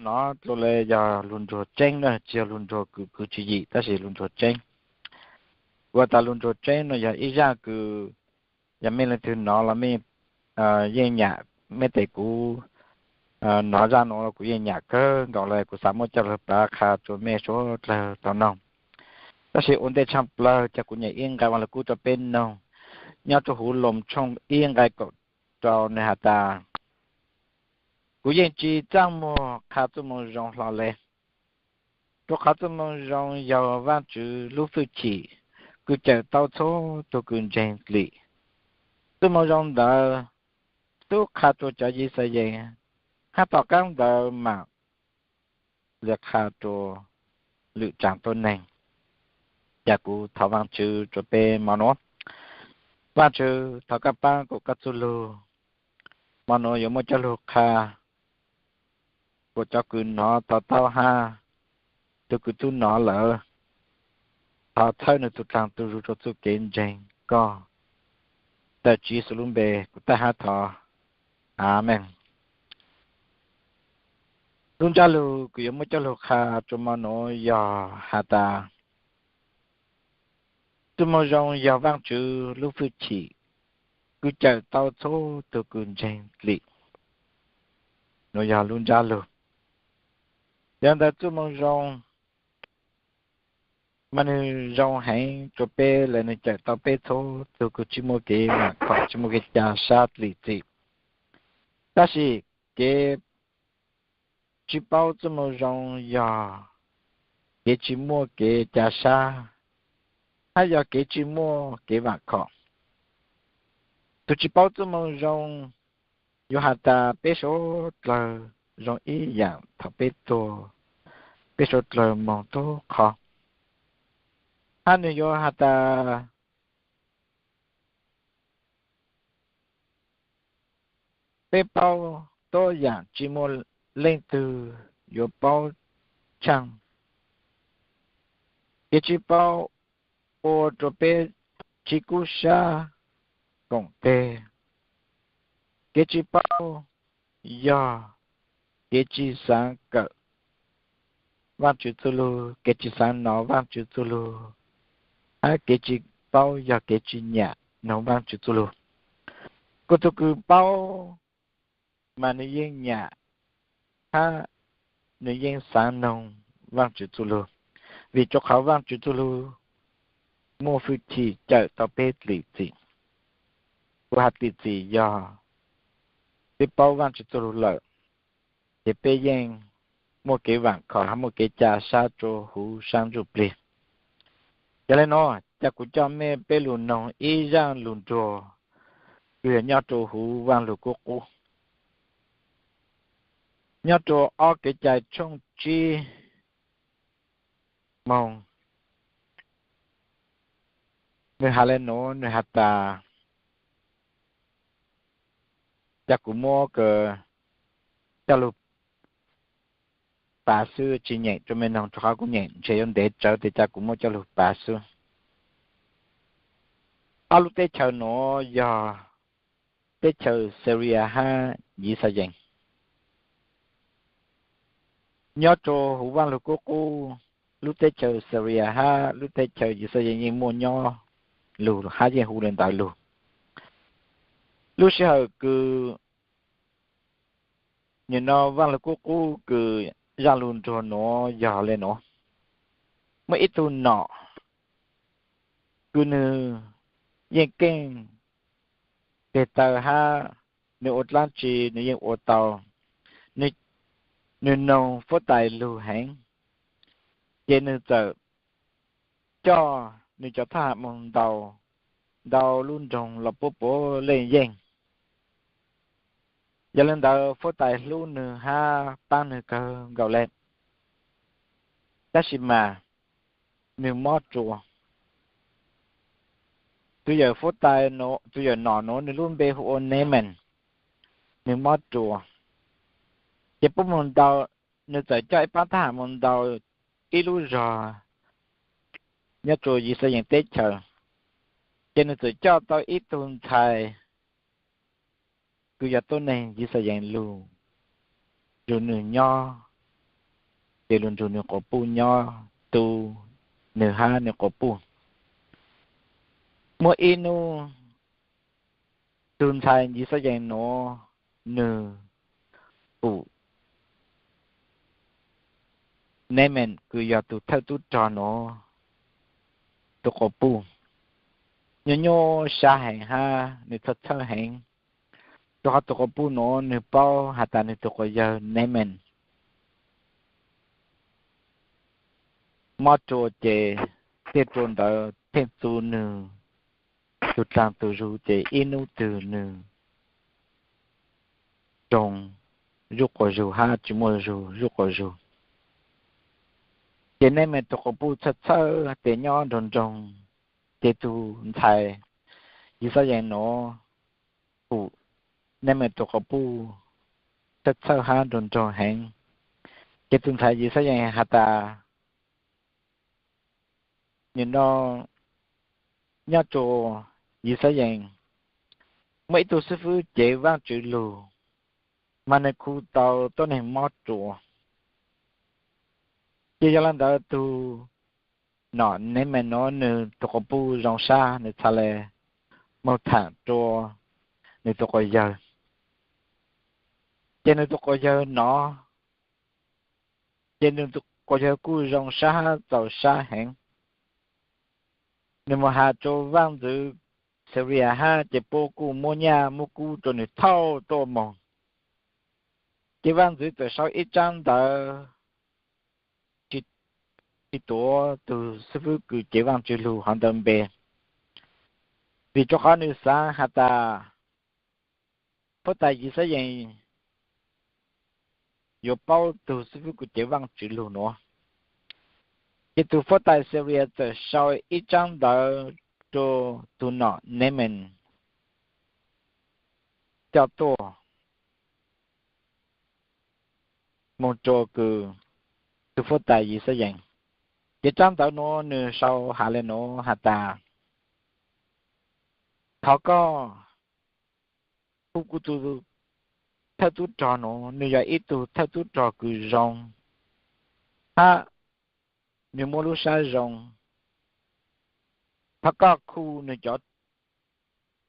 hnov dua li yog lug nruag tseeb na, tsis yog lug nruag kws kwv tsis yim tab sis lug nruag tseeb. Kuv has tas lug nruag tseeb no yog ib zaaj kws yog mej leej twg hnov los mej yeej nyam, mej tes kuv hnov zaaj nuav los kuv yeej nyam kawg nkaus le, kuv xaav muab coj lug pav qha rua mej suav dlawg tau noog. Tab sis ua ntej tshaaj plawg ca kuv nyem ib nqai Vaaj Lug Kub rua peb noog, nyob rua huv Loos tshooj ib nqai kaum rau nwg has tas, kuv yeej tsi txaaj muag qha Txuj Moo Zoo hlo le, rua qhov Txuj Moo Zoo yog Vaajtswv lub fwj chim kws cawm tau txhua tug kws ntseeg dlim. Txuj Moo Zoo ntawd tub qha rua cov Yixalayees, hab tom qaab ntawd mam li qha rua lwm tsaam tuab neeg. Ca kuv thov Vaajtswv rua peb mo nuav. Vaajtswv, thov koj paab kuas koj txuj lug mo nuav yuav muaj coj lug qha kuas cov kws hnov to taub hab tug kws tub hnov lawm, thov txhawb nwg tug dlaag tug zug rua txuj kev ntseeg koj. Tawm Tswv Yexus lub npe kuv taij hab thov, Amees. Lub ntsab lug kws yuav muaj coj lug qha rua mo nuav yog has tas, Txuj Moo Zoo yog Vaajtswv lub fwj chim kws cawm tau txhua tug kws ntseeg dlim. Nuav yog lub ntsab lug. Yog ntawd Txuj Moo Zoo mas nwg zoo heev rua peb le, nwg cawm tau peb txhua tug kws tsi muaj kev vaam khom, tsi muaj kev ca sab dlim txim. Tab sis kev tsi paub Txuj Moo Zoo yog kev tsi muaj kev ca sab, hab yog kev tsi muaj kev vaam khom. Tug tsi paub Txuj Moo Zoo yuav has tas peb suav dlawg zoo ib yaam thaum peb tuag, peb suav dlawg moog tub qhov. Hab nwg yuav has tas peb paub tuab yaam tsi muaj leej twg yuav paub tshaaj. Kev tsi paub ua rua peb tsi kub sab koom teg. Kev tsi paub yog kev tsi xaav kawm Vaajtswv txuj lug, kev tsi xaav nov Vaajtswv txuj lug, hab kev tsi paub yog kev tsi nyam noog Vaajtswv txuj lug. Kuas tug kws paub mas nwg yeej nyam hab nwg yeej xaav noog Vaajtswv txuj lug, vim rua qhov Vaajtswv txuj lug muaj fwj chim cawm tau peb dlim txim. Kuv has dlim txim yog peb paub Vaajtswv txuj lug lawm, ces peb yeej muaj kev vaam khom hab muaj kev ca sab rua huv sab ntsuj plig. Yog le nuav, ca kuv coj mej peb lug noog ib zaaj lug nruag kws yog nyob rua huv Vaaj Lug Kub Qub. Nyob rua ob Kev cai tshooj tsib moog, nwg has le nuav, nwg has tas, ca kuv muab coj lug pav xwb, tsi nyeem rua mej noog rua qhov kuv nyeem ntshe yuav ntev tsawv, tes ca kuv muab coj lug pav xwb. Ob lub teb chaws nuav yog teb chaws Xaria hab Yixalayees. Nyob rua huv Vaaj Lug Kub Qub, lub teb chaws Xaria hab lub teb chaws Yixalayees yeej muaj nyob lug hab yeej hu le ntawd lug. Lub sij hawm kws nim no Vaaj Lug Kub Qub kws zaaj lug nruag nuav yog le nuav. Muaj ib tug nom kws nwg yeej keej teg taw hab nwg ua dlaab tsi nwg yeej ua tau. Nwg noog fuab tais lug heev, ces nwg txawm coj nwg cov thab ham moog ntaus ntau lub nroog los puab puav leej yeej. Yog le ntawd fuab tais hlub nwg hab paab nwg kawg nkaus le. Tab sis mas nwg mob ruas. Tus yawm fuab tais, tus yawm nom nuav nwg lub npe hu ua Neeman, nwg mob ruas. Ces puab moog ntaus, nwg txawm coj ib paab thab ham moog ntaus ib lub zog nyob rua Yixalayees teb chaws. Ces nwg txawm coj tau ib tug ntxhais kws yog tuab neeg Yixalayees lug nrug nwg nyob. ces lug nrug nwg quas puj nyob tu nwg hab nwg quas puj. Muaj ib nub tug ntxhais Yixalayees nuav nwg pum Neemen kws yog tug thawj tub rog nuav tug quas puj nyuaj nyuaj sab heev hab nwg txhawj txhawj heev, rua qhov tug quas puj nuav nwg paub has tas nwg tug quas yawg Neemen mob rua ces tej rua ntawd theej txu nwg tug dlaag tug zug ces ib nub twg nwg nrug zuj quas zug hab tsi muaj zug zuj quas zug. Ces Neemen tug quas puj txhawj txhawj tes nyob nrug nroog, ces tug ntxhais Yixalayees nuav pum Neemen tug quas puj txhawj txhawj hab nrug nroog heev, ces tug ntxhais Yixalayees has tas, nwg no nyob rua Yixalayees muaj ib tug xib fwb cev Vaajtswv lug, mas nwg khu tau tuab neeg mob rua. Ces yog le ntawd tug nom Neemen nuav nwg tug quas puj zoo sab, nwg txhad le moog thaam rua nwg tug quas yawg. Ces nwg tug quas yawg nov, ces nwg tug quas yawg kuj zoo sab hab txaus sab heev. Nwg moog has rua vaaj ntxwv Xilias hab ces puab kuj muab nyaj muab kub rua nwg thauj tuaj moog. Ces vaaj ntxwv txawm sau ib tsaab ntawv tsi tuav tug xib fwb kws cev Vaajtswv lug hov ntawd npe, vim rua qhov nwg xaav has tas fuab tais Yixalayees yuav paub tug xib fwb kws cev Vaajtswv lug nuav. Ces tug fuab tais Xilias txawm sau ib tsaab ntawv rua tug nom Neemen coj tuaj moog rua kws tug fuab tais Yixalayees. Ces tsaab ntawv nuav nwg sau has le nuav has tas, thov koj hu kuv tug thawj tub rog nuav, nwg yog ib tug thawj tub rog kws zoo hab nwg muaj lub sab zoo. Thov koj khu nwg cov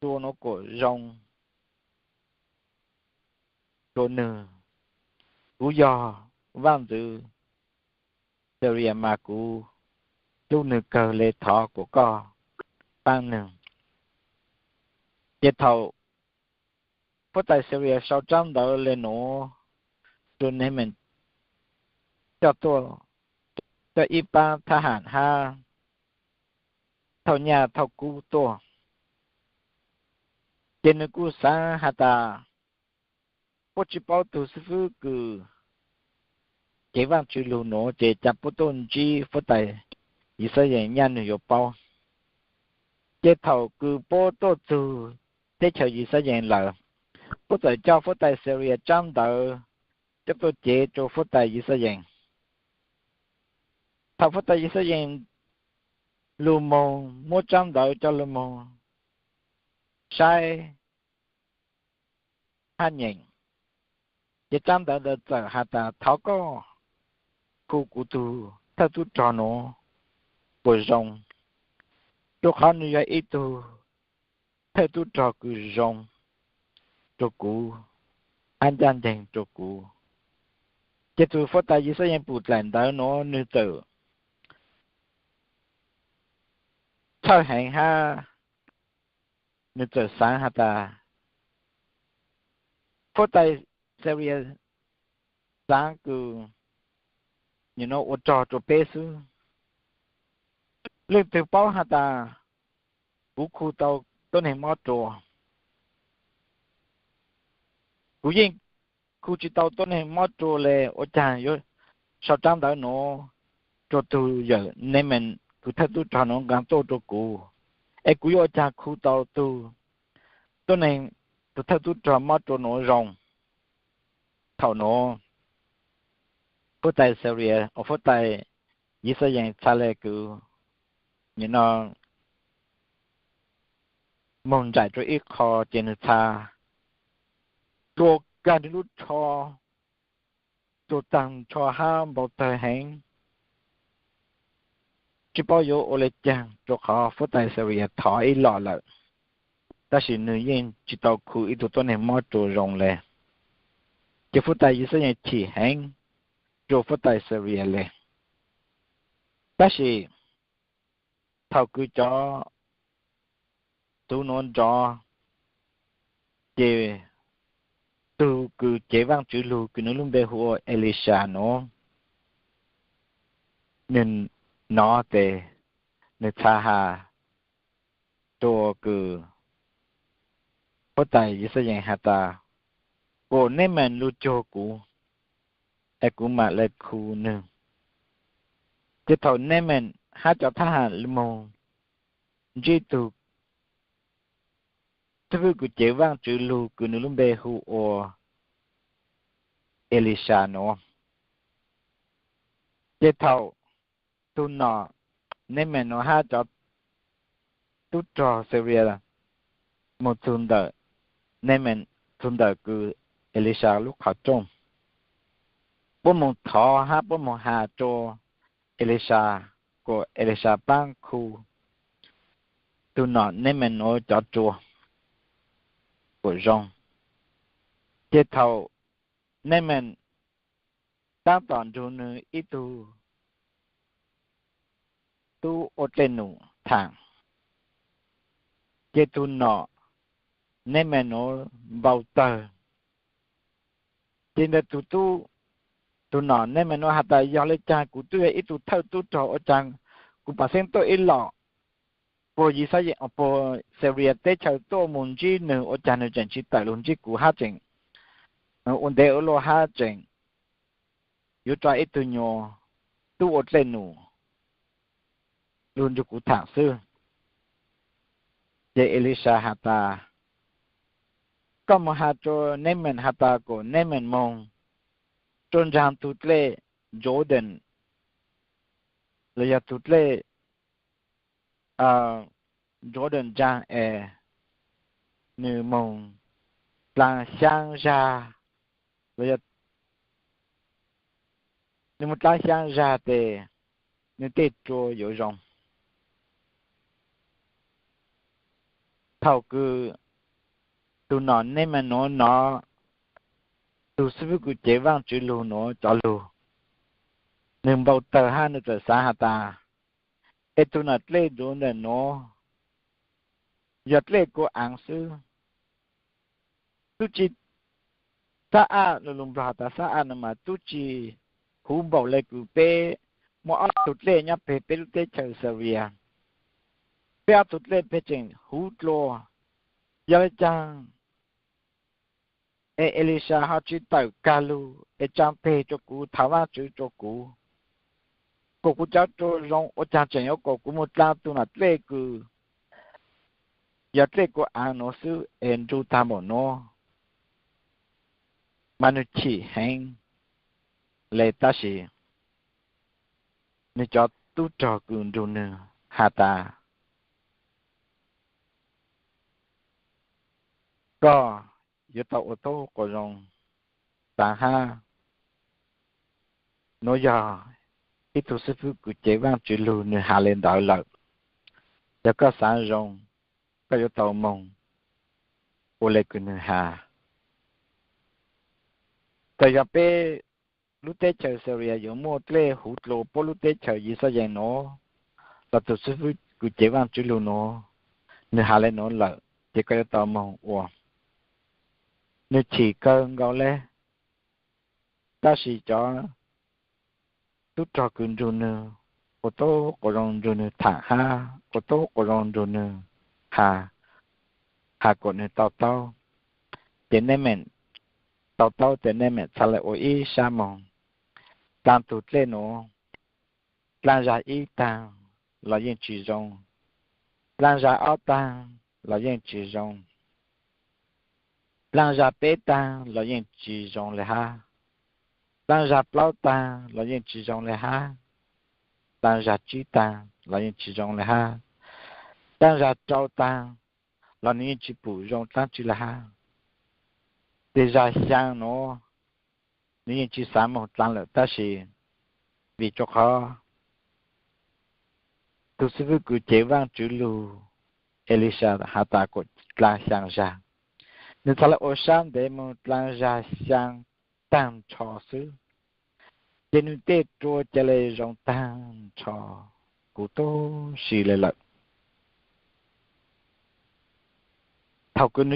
rua nuav kuas zoo rua nwg. Kuv yog vaaj ntxwv Xilias mas kuv hlub nwg kawg le, thov kuas koj paab nwg. Ces thaum fuab tais Xilias sau tsaab ntawv le nuav rua Neemen coj tuaj, coj ib paab thab ham hab thauj nyaj thauj kub tuaj, ces nwg kuj xaav has tas, puab tsi paub tug xib fwb kws cev Vaajtswv lug nuav, ces ca puab tuaj ntsib fuab tais Yixalayees nyaj nwg yuav paub. Ces thaum kws puab tuaj txug teb chaws Yixalayees lawm, puab txawm coj fuab tais Xilias tsaab ntawv coj tuaj cev rua fuab tais Yixalayees. Thaum fuab tais Yixalayees lug moog muab tsaab ntawv coj lug moog saib hab nyeem, ces tsaab ntawv ntawd txawm has tas, thov koj khu kuv tug thawj tub rog nuav kuas zoo, rua qhov nwg yog ib tug thawj tub rog kws zoo rua kuv hab ncaaj nceeg rua kuv. Ces tug fuab tais Yixalayees pum dlaim ntawv nuav nwg txawm txhawj heev hab nwg txawm xaav has tas, fuab tais Xilias xaav kws nwg nuav ua rog rua peb xwb. Leej twg paub has tas kuv khu tau tuab neeg mob rua? Kuv yeej khu tsi tau tuab neeg mob rua le, ua caag yuav sau tsaab ntawv nuav rua tug yawm Neemen kws thawj tub rog nuav nqaa tuaj rua kuv? Es kuv yuav ua caag khu tau tug tuab neeg, tug thawj tub rog mob rua nuav zoo? Thaum nuav fuab tais Xilias, fuab tais Yixalayees txhad le kws nwg nuav moog nraim rua ib qho, ces nwg txhad dlua kag nwg lub tsho tuag taag nrho hab npau tawg heev, tsi paub yuav ua le caag rua qhov huab tais Xaluas thov ib los lawm, tab sis nwg yeej tsi tau khu ib tug tuab neeg mob rua zoo le. Ces huab tais Yixalayees chim heev rua huab tais Xaluas le. Tab sis thaum kws cov txwv nuav nrov, ces tug kws cev vaajtswv lug kws nwg lub npe hu ua Elisas nuav, nwg nov tes nwg txha has rua kws huab tais Yixalayees has tas, kom Nemees lug cuag kuv es kuv maam le khu nwg. Ces thaum Nemees hab cov thab ham moog ntsib tug xib fwb kws cev vaajtswv lug kws nwg lub npe hu ua Elisas nuav, ces thaum tug nom Nemees nuav hab cov tub rog Xaluas moog txug ntawm Nemees, txug ntawm kws Elisas lub qhov rooj, puab moog thov hab puab moog has rua Elisas, kom Elisas paab khu tug nom Nemees nuav cov rua kom zoo. Ces thaum Nemees taab tom nrug nwg ib tug tub ua dlej num thaam, ces tug nom Nemees nuav npau tawg. Ces ntawd tug tub, tug nom Nemees nuav has tas, yog le caag kuv tub yog ib tug thawj tub rog ua caag kuv paam xeeb tuaj ib los puag Yixalayees, puag Xaluas teb chaws tuaj moog ntsib nwg ua caag nwg tseem tsi tawm lug ntsib kuv hab tseem ua ntev ua luaj hab tseem yuav tso ib tug nyuas tub ua dlej num lug nrug kuv thaam xwb. Ces Elisas has tas, koj moog has rua Nemees has tas kom Nemees moog rua ntsaag tug dlej Jordan, los yog tug dlej Jordan ntsaag es nwg moog dlaa xyaab zag, los yog nwg moog dlaa xyaab zag tes nwg tej rua yuav zoo. Thaum kws tug nom Nemees nuav nov tug xib fwb kws cev vaajtswv lug nuav cov lug, nwg npau tawg hab nwg txawm xaav has tas, es tug nom dlej Jordan nuav yog dlej kuv aav xwb, tub tsi, xab aj, lug lug Nplog has tas xab aj nuav mas tub tsi huv npaum le kws peb muaj ob tug dlej nyob peg peb lub teb chaws Xaluas. Peb ob tug dlej peg tseem huv dlua, yog le caag es Elisas ho tsi tawm kag lug es tsaa peg rua kuv, thaam Vaajtswv rua kuv, kom kuv cov rua zoo, ua caag tseem yuav kom kuv moog dlaa tug nom dlej kws yog dlej kuv aav nuav xwb es nrug taag npaum nuav. Mas nwg chim heev le, tab sis nwg cov tub rog kws nrug nwg has tas, koj yuav tau ua tub quas zoo taag hab. Nuav yog ib tug xib fwb kws cev Vaajtswv lug nwg has le ntawd lawm. Yog koj xaav zoo, koj yuav tau moog ua le kws nwg has. Txawm yog peb lub teb chaws Xaluas yuav muaj dlej huv dlua puab lub teb chaws Yixalayees nuav, los tug xib fwb kws cev Vaajtswv lug nuav, nwg has le nuav lawm, ces koj yuav tau moog ua. Nwg chim kawg nkaus le, tab sis cov tub rog kws nrug nwg ua tub quas zoo, nrug nwg thaam hab ua tub quas zoo, nrug nwg has, has kom nwg tau taub. Ces Nemees tau taub tes Nemees txha le ua ib sab moog dlaa tug dlej nuav. Dlaa zag ib taag los yeej tsi zoo, dlaa zag ob taag los yeej tsi zoo, dlaa zag peb taag los yeej tsi zoo le hab, dlaa zag plaub taag los yeej tsi zoo le hab, dlaa zag tsib taag los yeej tsi zoo le hab, dlaa zag rau taag los nwg yeej tsi pum zoo dlaab tsi le hab. Tes zag xyaa nuav nws yeej tsis xav moog dlaag lawm, tab sis vim rua qhov tug xib fwb kws cev Vaajtswv lug, Elisas has tas kuas dlaa xyaa zag, nws txhad le ua sab ntev moog dlaa zag xyaa taag nrho xwb, ces nws tej rua ca le zoo taag nrho huv tub si le lawm. Thaus kws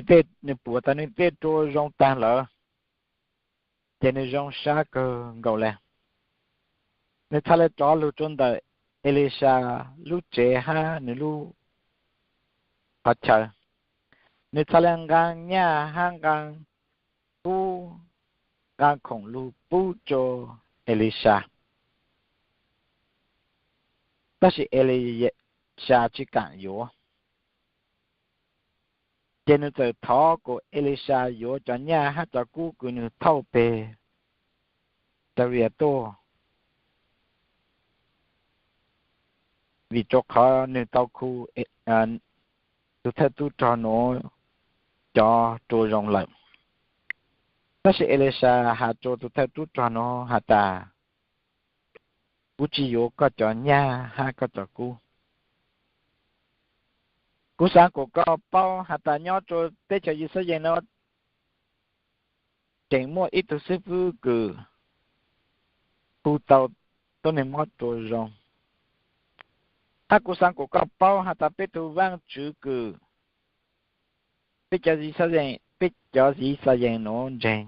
nws pum tas nws tej rua zoo taag lawm, ces nws zoo sab kawg nkaus le. Nws txhad le rov lug rua ntawm Elisas lub tsev hab nws lub qhov chaw. Nws txhad le nqaa nyaj hab nqaa kub, nqaa khoom lug pub rua Elisas. Tab sis Elisas tsis kaam yuav. Ces nws txawm thov kuas Elisas yuav cov nyaj hab cov kub kws nws thauj peg Xabias tuaj, vim rua qhov nws tau khu tug thawj tub rog nuav cov rua zoo lawm. Tab sis Elisas has rua tug thawj tub rog nuav has tas, kuv tsis yuav koj cov nyaj hab koj cov kub. Kuv xaav kuas koj paub has tas nyob rua teb chaws Yixalayees nuav tseem muaj ib tug xib fwb kws khu tau tuab neeg mob rua zoo. Hab kuv xaav kuas koj paub has tas peb tug Vaajtswv kws, peb cov Yixalayees, peb cov Yixalayees nuav ntseeg,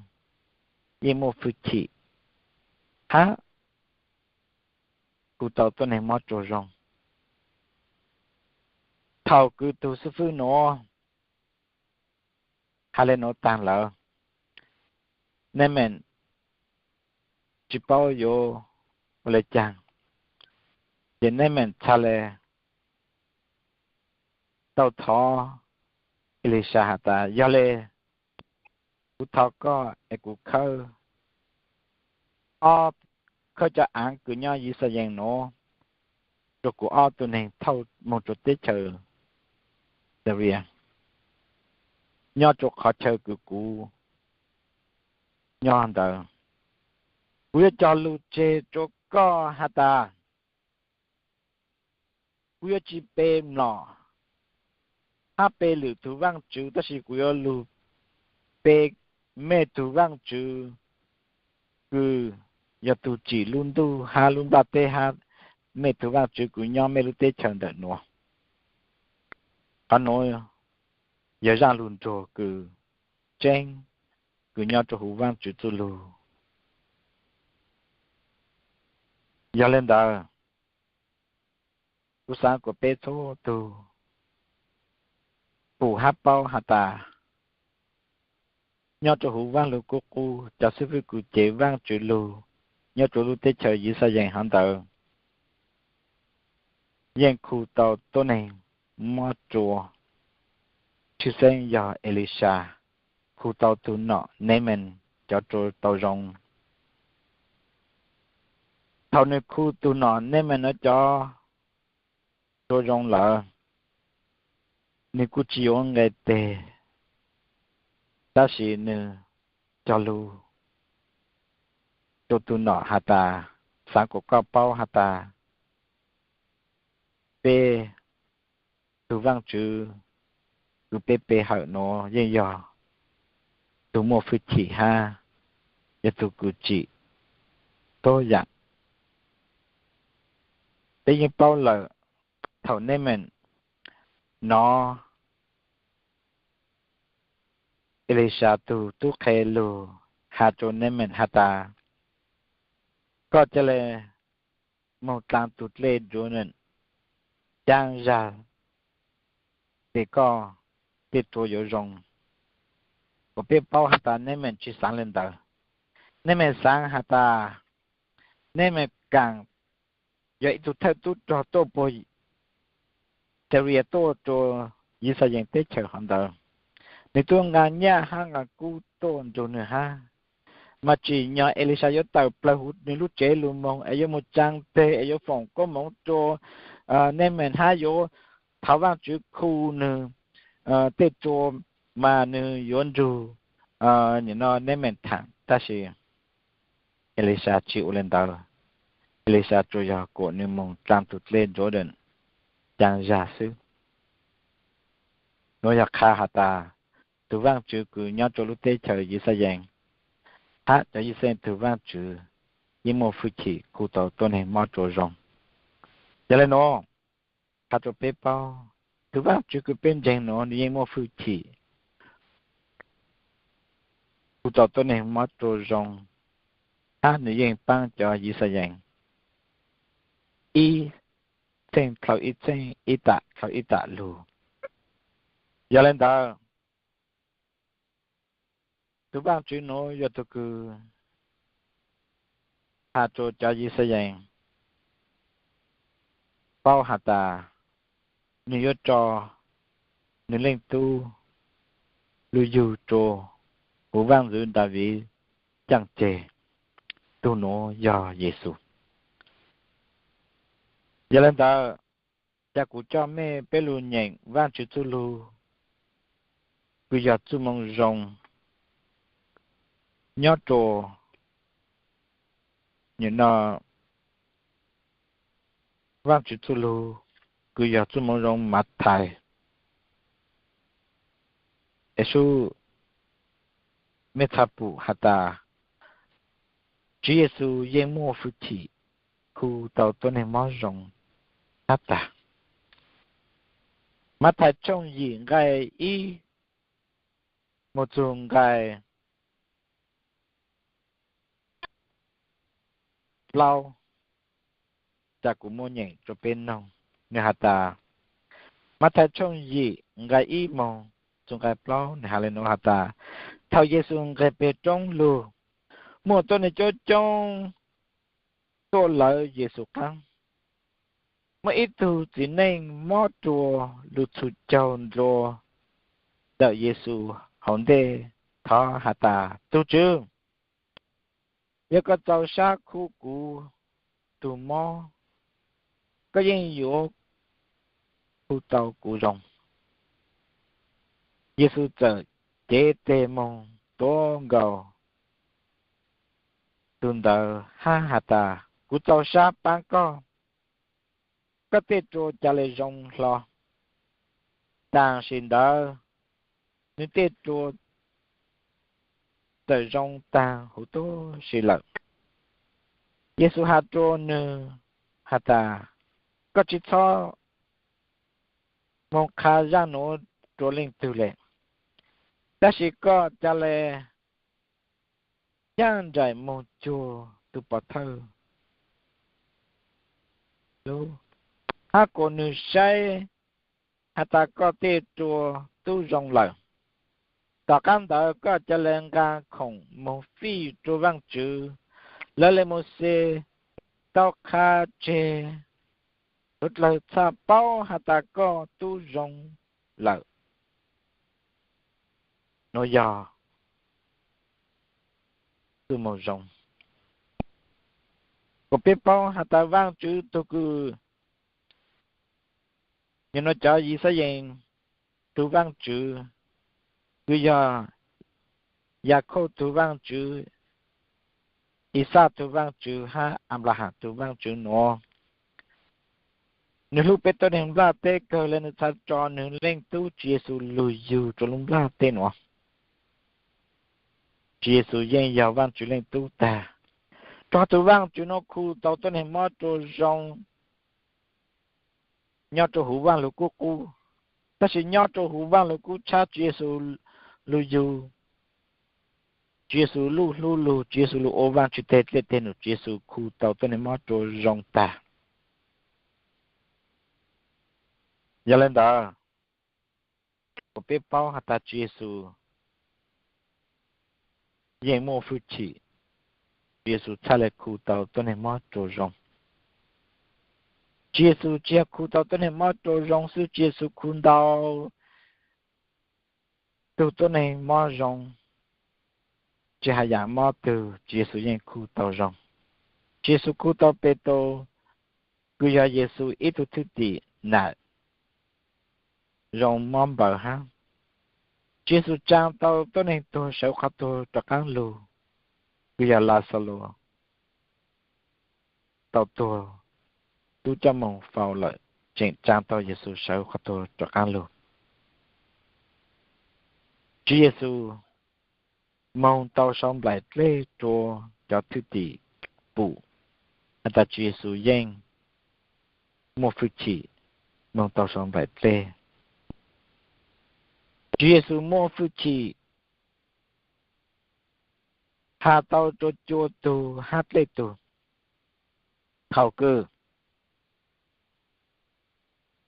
yeej muaj fwj chim hab khu tau tuab neeg mob rua zoo. Thaus kws tug xib fwb nuav has le nuav taag lawm, Nemees tsis paub yuav ua le caag, ces Nemees txhad le tau thov Elisas has tas, yog le kuv thov koj es kuv khawb ob, khawb cov aav kws nyob Yixalayees nuav rua kuv ob tug neeg thauj moog rua teb chaws Xabias, nyob rua qhov chaw kws kuv nyob ntawd. Kuv yuav cog lug tseg rua koj has tas, kuv yuav tsis pe mlom hab pe lwm tug vaajtswv, tab sis kuv yuav lug pe mej tug Vaajtswv kws yog tug tsim lub ntuj hab lub nplaj teb hab mej tug Vaajtswv kws nyob mej lub teb chaws ntawm nuav. Qhov nuav yog zaaj lug nruag kws tseeb kws nyob rua huv Vaajtswv txuj lug. Yog le ntawd, kuv xaav kuas peb txhua tug pum hab paub has tas, nyob rua huv Vaaj Lug Kub Qub cov xib fwb kws cev Vaajtswv lug nyob rua lub teb chaws Yixalayees hov ntawd yeej khu tau tuab neeg mob rua, tshwj xeeb yog Elisas khu tau tug nom Nemees cov rua tau zoo. Thaus nws khu tug nom Nemees nuav cov rua zoo lawm, nws kuj tsis yuav nqe teg, tab sis nws cog lug rua tug nom has tas, xaav kuas koj paub has tas, peb tug Vaajtswv kws peb pe hawm nuav yeej yog tug muaj fwj chim hab yog tug kws tsim txhua yaam. Peb yeej paub lawm, thaum Nemees nov Elisas tug tub qhe lug has rua Nemees has tas, koj ca le moog dlaa tug dlej Nduav Nees caab zag, ces koj tej rua yuav zoo. Kuas peb paub has tas Nemees tsis xaav le ntawd. Nemees xaav has tas, Nemees kaam yog ib tug thawj tub rog tuaj puag Xabias tuaj rua Yixalayees teb chaws hov ntawd. Nws tuaj nqaa nyaj hab nqaa kub tuaj nrug nws hab. Mas tsim nyog Elisas yuav tawm plawg huv nws lub tsev lug moog es yuav moog tsaa teg es yuav foom koob moov rua Nemees hab yuav thov Vaajtswv khu nws tej rua, mas nws yuav nrug Nemees thaam. Tab sis Elisas tsis ua li ntawd. Elisas tsuas yog kom nws mus dlaa tus dlej Jordan caa zag xwb. Nuav yog qha has tas tug Vaajtswv kws nyob rua lub teb chaws Yixalayees hab cov Yixalayees tug Vaajtswv yeej muaj fwj chim khu tau tuab neeg mob rua zoo. Yog le nuav, qha rua peb paub, tug Vaajtswv kws peb ntseeg nuav nws yeej muaj fwj chim khu tau tuab neeg mob rua zoo, hab nws yeej paab cov Yixalayees ib txheej dlhau ib txheej, ib tam dlhau ib tam lug. Yog le ntawd, tug Vaajtswv nuav yog tug kws has rua cov Yixalayees paub has tas nws yuav tso nws Leej Tub lug yug rua huv Vaajntxwv Daviv caaj ceg, tug nuav yog Yexus. Yog le ntawd, ca kuv coj mej peb lug nyeem Vaajtswv txuj lug kws yog txuj moo zoo nyob rua, nyob no, Vaajtswv txuj lug kws yog txuj moo zoo Mathais. Es sub, mej txhaj pum has tas Tswv Yexus yeej muaj fwj chim khu tau tuab neeg mob zoo hab tag. Mathais tshooj yim nqai ib moog txug nqai plaub, ca kuv muab nyeem rua peb noog. Nws has tas, Mathais tshooj yim nqai ib moog txug nqai plaub, nws has le nuav has tas, thaum Yexus nqeg peg roob lug, muaj tuab neeg coob coob tuaj lawv Yexus qaab. Muaj ib tug txiv neej mob rua lug txhus caug ntua ntawm Yexus hauv ntej, thov has tas, Tug Tswv, yog koj txaus sab khu kuv tug mob, koj yeej yuav khu tau kuv zoo. Yexus txawm cev teg moog tuav nkaus tug ntawd hab has tas, Kuv txaus sab paab koj, koj tej rua ca le zoo hlo. Tam sim ntawd nws tej rua txawm zoo taag huv tib si lawm. Yexus has rua nws has tas, Koj tsi txhob moog qha zaaj nuav rua leej twg le, tab sis koj ca le nyaj nraim moog cuag tug pov thawj lub, hab kuas nwg saib has tas koj tej rua tub zoo lawm. Tom qaab ntawd koj ca le nqaa khoom moog fij rua Vaajtswv, lawv le Mauxes tau qha tseg. Suav dlawg txhaj paub has tas koj tub zoo lawm. Nuav yog txuj moo zoo kuas peb paub has tas Vaajtswv tug kws, nyob nuav cov Yixalayees tug Vaajtswv kws yog Yakhauj tug Vaajtswv, Ixaj tug Vaajtswv hab Anplaham tug Vaajtswv nuav, nwg hlub peb tuab neeg nplaj teb kawg le nwg txhad tso nwg Leej Tub Tswv Yexus lug yug rua lub nplaj teb nuav. Tswv Yexus yeej yog Vaajtswv Leej Tub tag. Rua tug Vaajtswv nuav khu tau tuab neeg mob rua zoo nyob rua huv Vaaj Lug Kub Qub, tab sis nyob rua huv Vaaj Lug Kub tshab Tswv Yexus lug yug, Tswv Yexus lub hlub lug, Tswv Yexus lug ua Vaajtswv teg dlej teg num, Tswv Yexus khu tau tuab neeg mob rua zoo tag. Yog le ntawd, kuas peb paub has tas Tswv Yexus yeej muaj fwj chim, Tswv Yexus txhaj le khu tau tuab neeg mob rua zoo. Tswv Yexus tsi yog khu tau tuab neeg mob rua zoo xwb, Tswv Yexus khu ntau tug tuab neeg mob zoo, tsi has yaam mob twg Tswv Yexus yeej khu tau zoo. Tswv Yexus khu tau Petus, kws yog Yexus ib tug thwj tim nam, zoo mob npaws hab. Tswv Yexus tsaa tau tuab neeg tuag sawv qhov tuag rov qaab lug, kws yog Laxalus. tau tuag, tub coj moo faus lawm, tseem tsa tau Yexus sawv qhov tuag rov qaab lug. Tswv Yexus moog tau sau nplaim dlej rua cov thwj tim pum has tas Tswv Yexus yeej muaj fwj chim moog tau sau nplaim dlej. Tswv Yexus muaj fwj chim has tau rua cua tug hab dlej tug. Thaus kws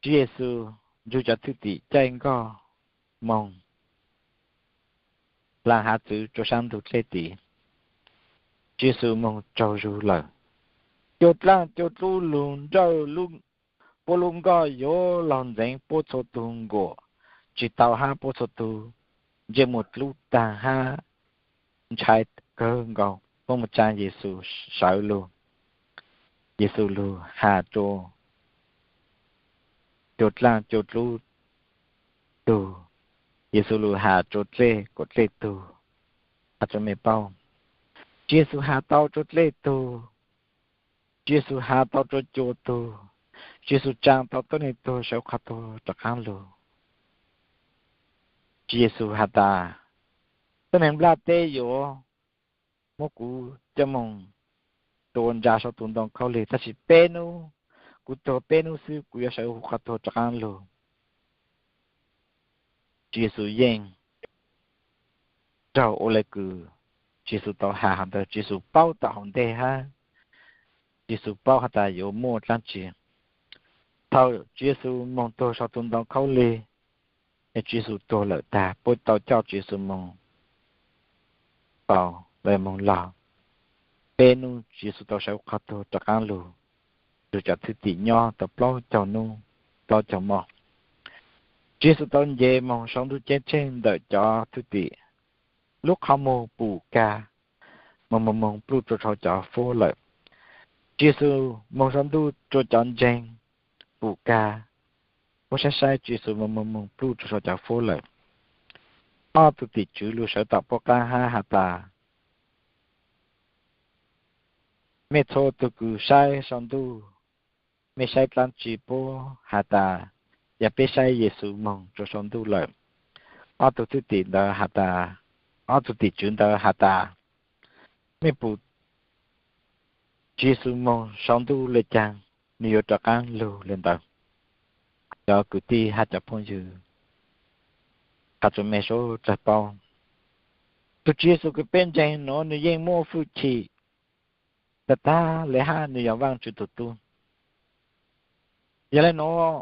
Tswv Yexus nrug cov thwj tim caij nkoj moog dlaag hav txwv rua saab ntug dlej tid, Tswv Yexus moog tsaug zug lawm. Cua dlaaj cua dlub lug nrawj puab lub nkoj yuav laug ntxeev puab txhua tug nkuam tsi tau hab puab txhua tug ntsej muag dlub taag hab ntshai kawg nkaus. Puab moog tsa Yexus sawv lug, Yexus lug has rua cua dlaaj cua dlub tug, Yexus lug has rua dlej kuas dlej tug. Has rua mej paub, Tswv Yexus has tau rua dlej tug, Tswv Yexus has tau rua cua tug, Tswv Yexus tsa tau tuab neeg tuag sawv qhov tuag rov qaab lug. Tswv Yexus has tas, tuab neeg nplaj teb yuav muab kuv coj moog tua ntsa sau tus ntoo khaub lig, tab sis peb nub, kuv tuag peb nub xwb kuv yuav sawv huv qhov tuag rov qaab lug. Tswv Yexus yeej raug ua le kws Tswv Yexus tau has hov ntawd, Tswv Yexus paub tau hauv ntej hab Tswv Yexus paub has tas yuav muaj dlaab tsi. Thaus Tswv Yexus moog tuag sau tus ntoo khaub lig, es Tswv Yexus tuag lawm tag, puab tau coj Tswv Yexus moog faus le moog laug. Peb nub Tswv Yexus tau sawv qhov tuag rov qaab lug, nrug cov thwj tim nyob tau plaub caug nub, plaub caug moj. Tswv Yexus tau nce moog sau ntuj ceeb tsheej ntawm cov thwj tim, lub qhov muag pum kag, moog moog moog pluj rua sau cov fuab lawm. Tswv Yexus moog sau ntuj rua cov ntseeg pum kag, puab saib saib Tswv Yexus moog moog moog pluj rua sau cov fuab lawm. Ob tug tim tswv lug sawv tom puab qaab hab has tas, mej txhua tug kws saib sau ntuj, mej saib dlaab tsi puab has tas, yog peb saib Yexus moog rua sau ntuj lawm? Ob tug thwj tim ntawd has tas, ob tug tim tswv ntawd has tas, mej pum Tswv Yexus moog sau ntuj le caag, nwg yuav rov qaab lug le ntawd. Cov kwv tij hab cov phooj ywg, has rua mej suav dlawg paub, tug Tswv Yexus kws peb ntseeg nuav nwg yeej muaj fwj chim tag tag le hab nwg yog Vaajtswv tug tub. Yog le nuav,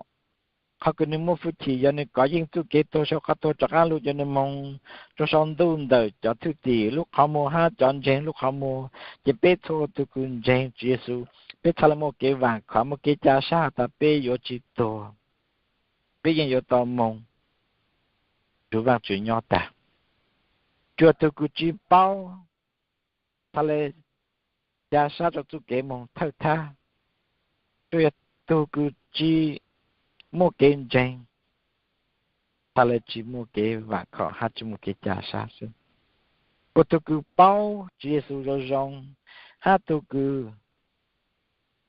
qhov kws nwg muaj fwj chim yog nwg kov yeej txuj kev tuag sau qhov tuag rov qaab lug, cov nwg moog rua sau ntuj ntawm cov thwj tim lub qhov muag hab cov ntseeg lub qhov muag. Ces peb txhua tug kws ntseeg Tswv Yexus, peb txhaj le muaj kev vaam khom, muaj kev ca sab has tas peb yuav tsi tuag, peb yeej yuav tau moog nrug Vaajtswv nyob tag. Tsuas tug kws tsi paub txhaj le ca sab rua txuj kev moog thawj thab. Tsuas yog tug kws tsi muaj kev ntseeg txhaj le tsi muaj kev vaam khom hab tsi muaj kev ca sab xwb. Kuas tug kws paub Tswv Yexus zoo zoo, hab tug kws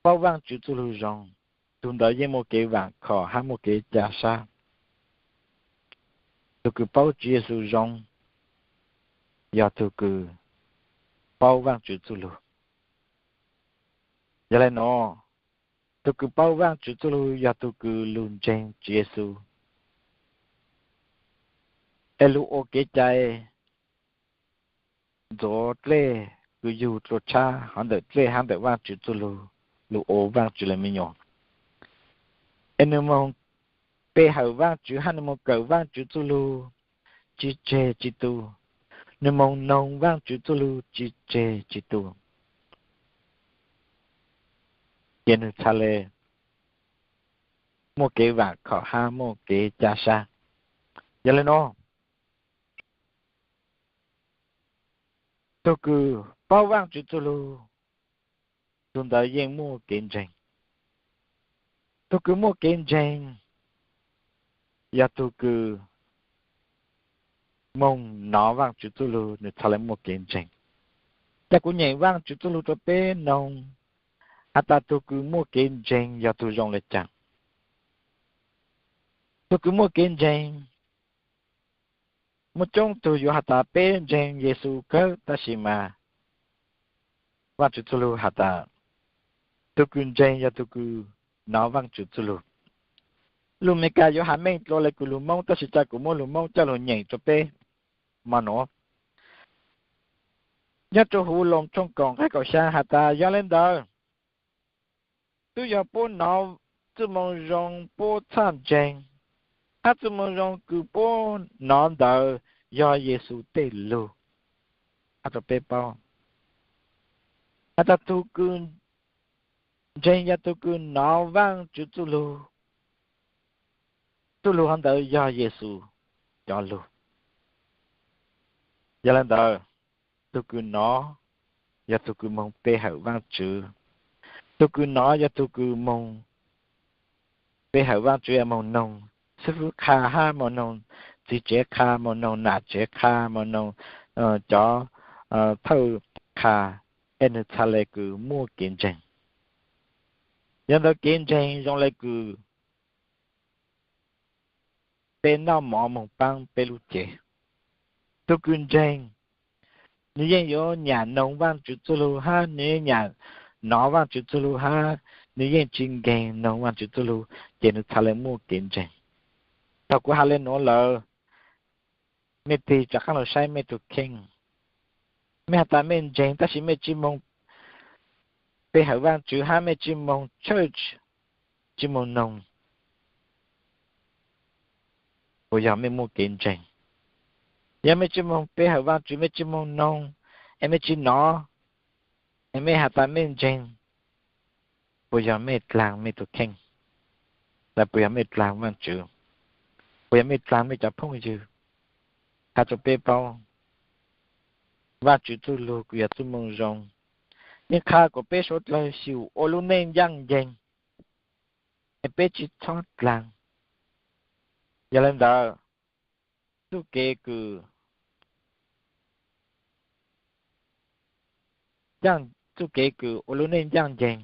paub Vaajtswv txuj lug zoo, tug ntawd yeej muaj kev vaam khom hab muaj kev ca sab. Tug kws paub Tswv Yexus zoo yog tug kws paub Vaajtswv txuj lug. Yog le nuav, tug kws paub Vaajtswv txuj lug yog tug kws lug ntseeg Tswv Yexus, es lug ua kev cai ntxuav dlej kws yug dlua tshab hov ntawm dlej hab ntawm Vaajtswv txuj lug, lug ua Vaajtswv le me nyuam. Es nwg moog pe hawm Vaajtswv hab nwg moog kawm Vaajtswv txuj lug tsi tseg tsi tu, nwg moog noog Vaajtswv txuj lug tsi tseg tsi tu, ces nwg txhaj le muaj kev vaam khom hab muaj kev ca sab. Yog le nuav, tug kws paub Vaajtswv txuj lug, tug ntawd yeej muaj kev ntseeg. Tug kws muaj kev ntseeg yog tug kws moog nov Vaajtswv txuj lug, nwg txhaj le muaj kev ntseeg. Ca kuv nyeem Vaajtswv txuj lug rua peb noog, has tas tug kws muaj kev ntseeg yog tug zoo le caag? Tug kws muaj kev ntseeg, muaj coob tug yuav has tas peb ntseeg Yexus kawg, tab sis mas Vaajtswv txuj lug has tas tug kws ntseeg yog tug kws nov Vaajtswv txuj lug. Lus Amelikas yuav has meej dlua le kws lus Moob, tab sis ca kuv muab lus Moob coj lug nyeem rua peb mo nuav. Nyob rua huv Loos tshooj kaum nqai kaum xyaa has tas, yog le ntawd, tub yog puab nov txuj moo zoo puab txhaj ntseeg, hab txuj moo zoo kws puab nov ntawd yog Yexus tej lug. Has tas tug kws ntseeg yog tug kws nov Vaajtswv txuj lug, txuj lug hov ntawd yog Yexus cov lug. Yog le ntawd, tug kws nov yog tug kws moog pe hawm Vaajtswv. Tug kws nov yog tug kws moog pe hawm Vaajtswv, moog noog xib fwb qha hab moog noog txiv tsev qha, moog noog nam tsev qha, moog noog cov thawj qha, es nwg txhad le kws muaj kev ntseeg. Yog ntawd kev ntseeg zoo le kws peb noj mov moog paab peb lub cev. Tug kws ntseeg, nwg yeej yuav nyam noog Vaajtswv txuj lug hab nwg yeej nyam nov Vaajtswv txuj lug hab nwg yeej tsi nkeeg noog Vaajtswv txuj lug, ces nwg txhad le muaj kev ntseeg. Thaus kuv has le nuav lawm, mej tig rov qaab lug saib mej tug kheej. Mej has tas mej ntseeg tab sis mej tsi moog pe hawm Vaajtswv hab mej tsi moog church, tsi moog noog, puas yog mej muaj kev ntseeg? Yog mej tsi moog pe hawm Vaajtswv, mej tsi moog noog, es mej tsi nov, es mej has tas mej ntseeg, puas yog mej dlaag mej tug kheej? Los puas yog mej dlaag Vaajtswv? Puas yog mej dlaag mej cov phooj ywg? Qha rua peb paub, Vaajtswv txuj lug kws yog txuj moo zoo yeej qha kuas peb suav dlawg xyum ua lub neej ncaaj nceeg, es peb tsi txhob dlaag. Yog le ntawd, txuj kev kws, txuj kev kws ua lub neej ncaaj nceeg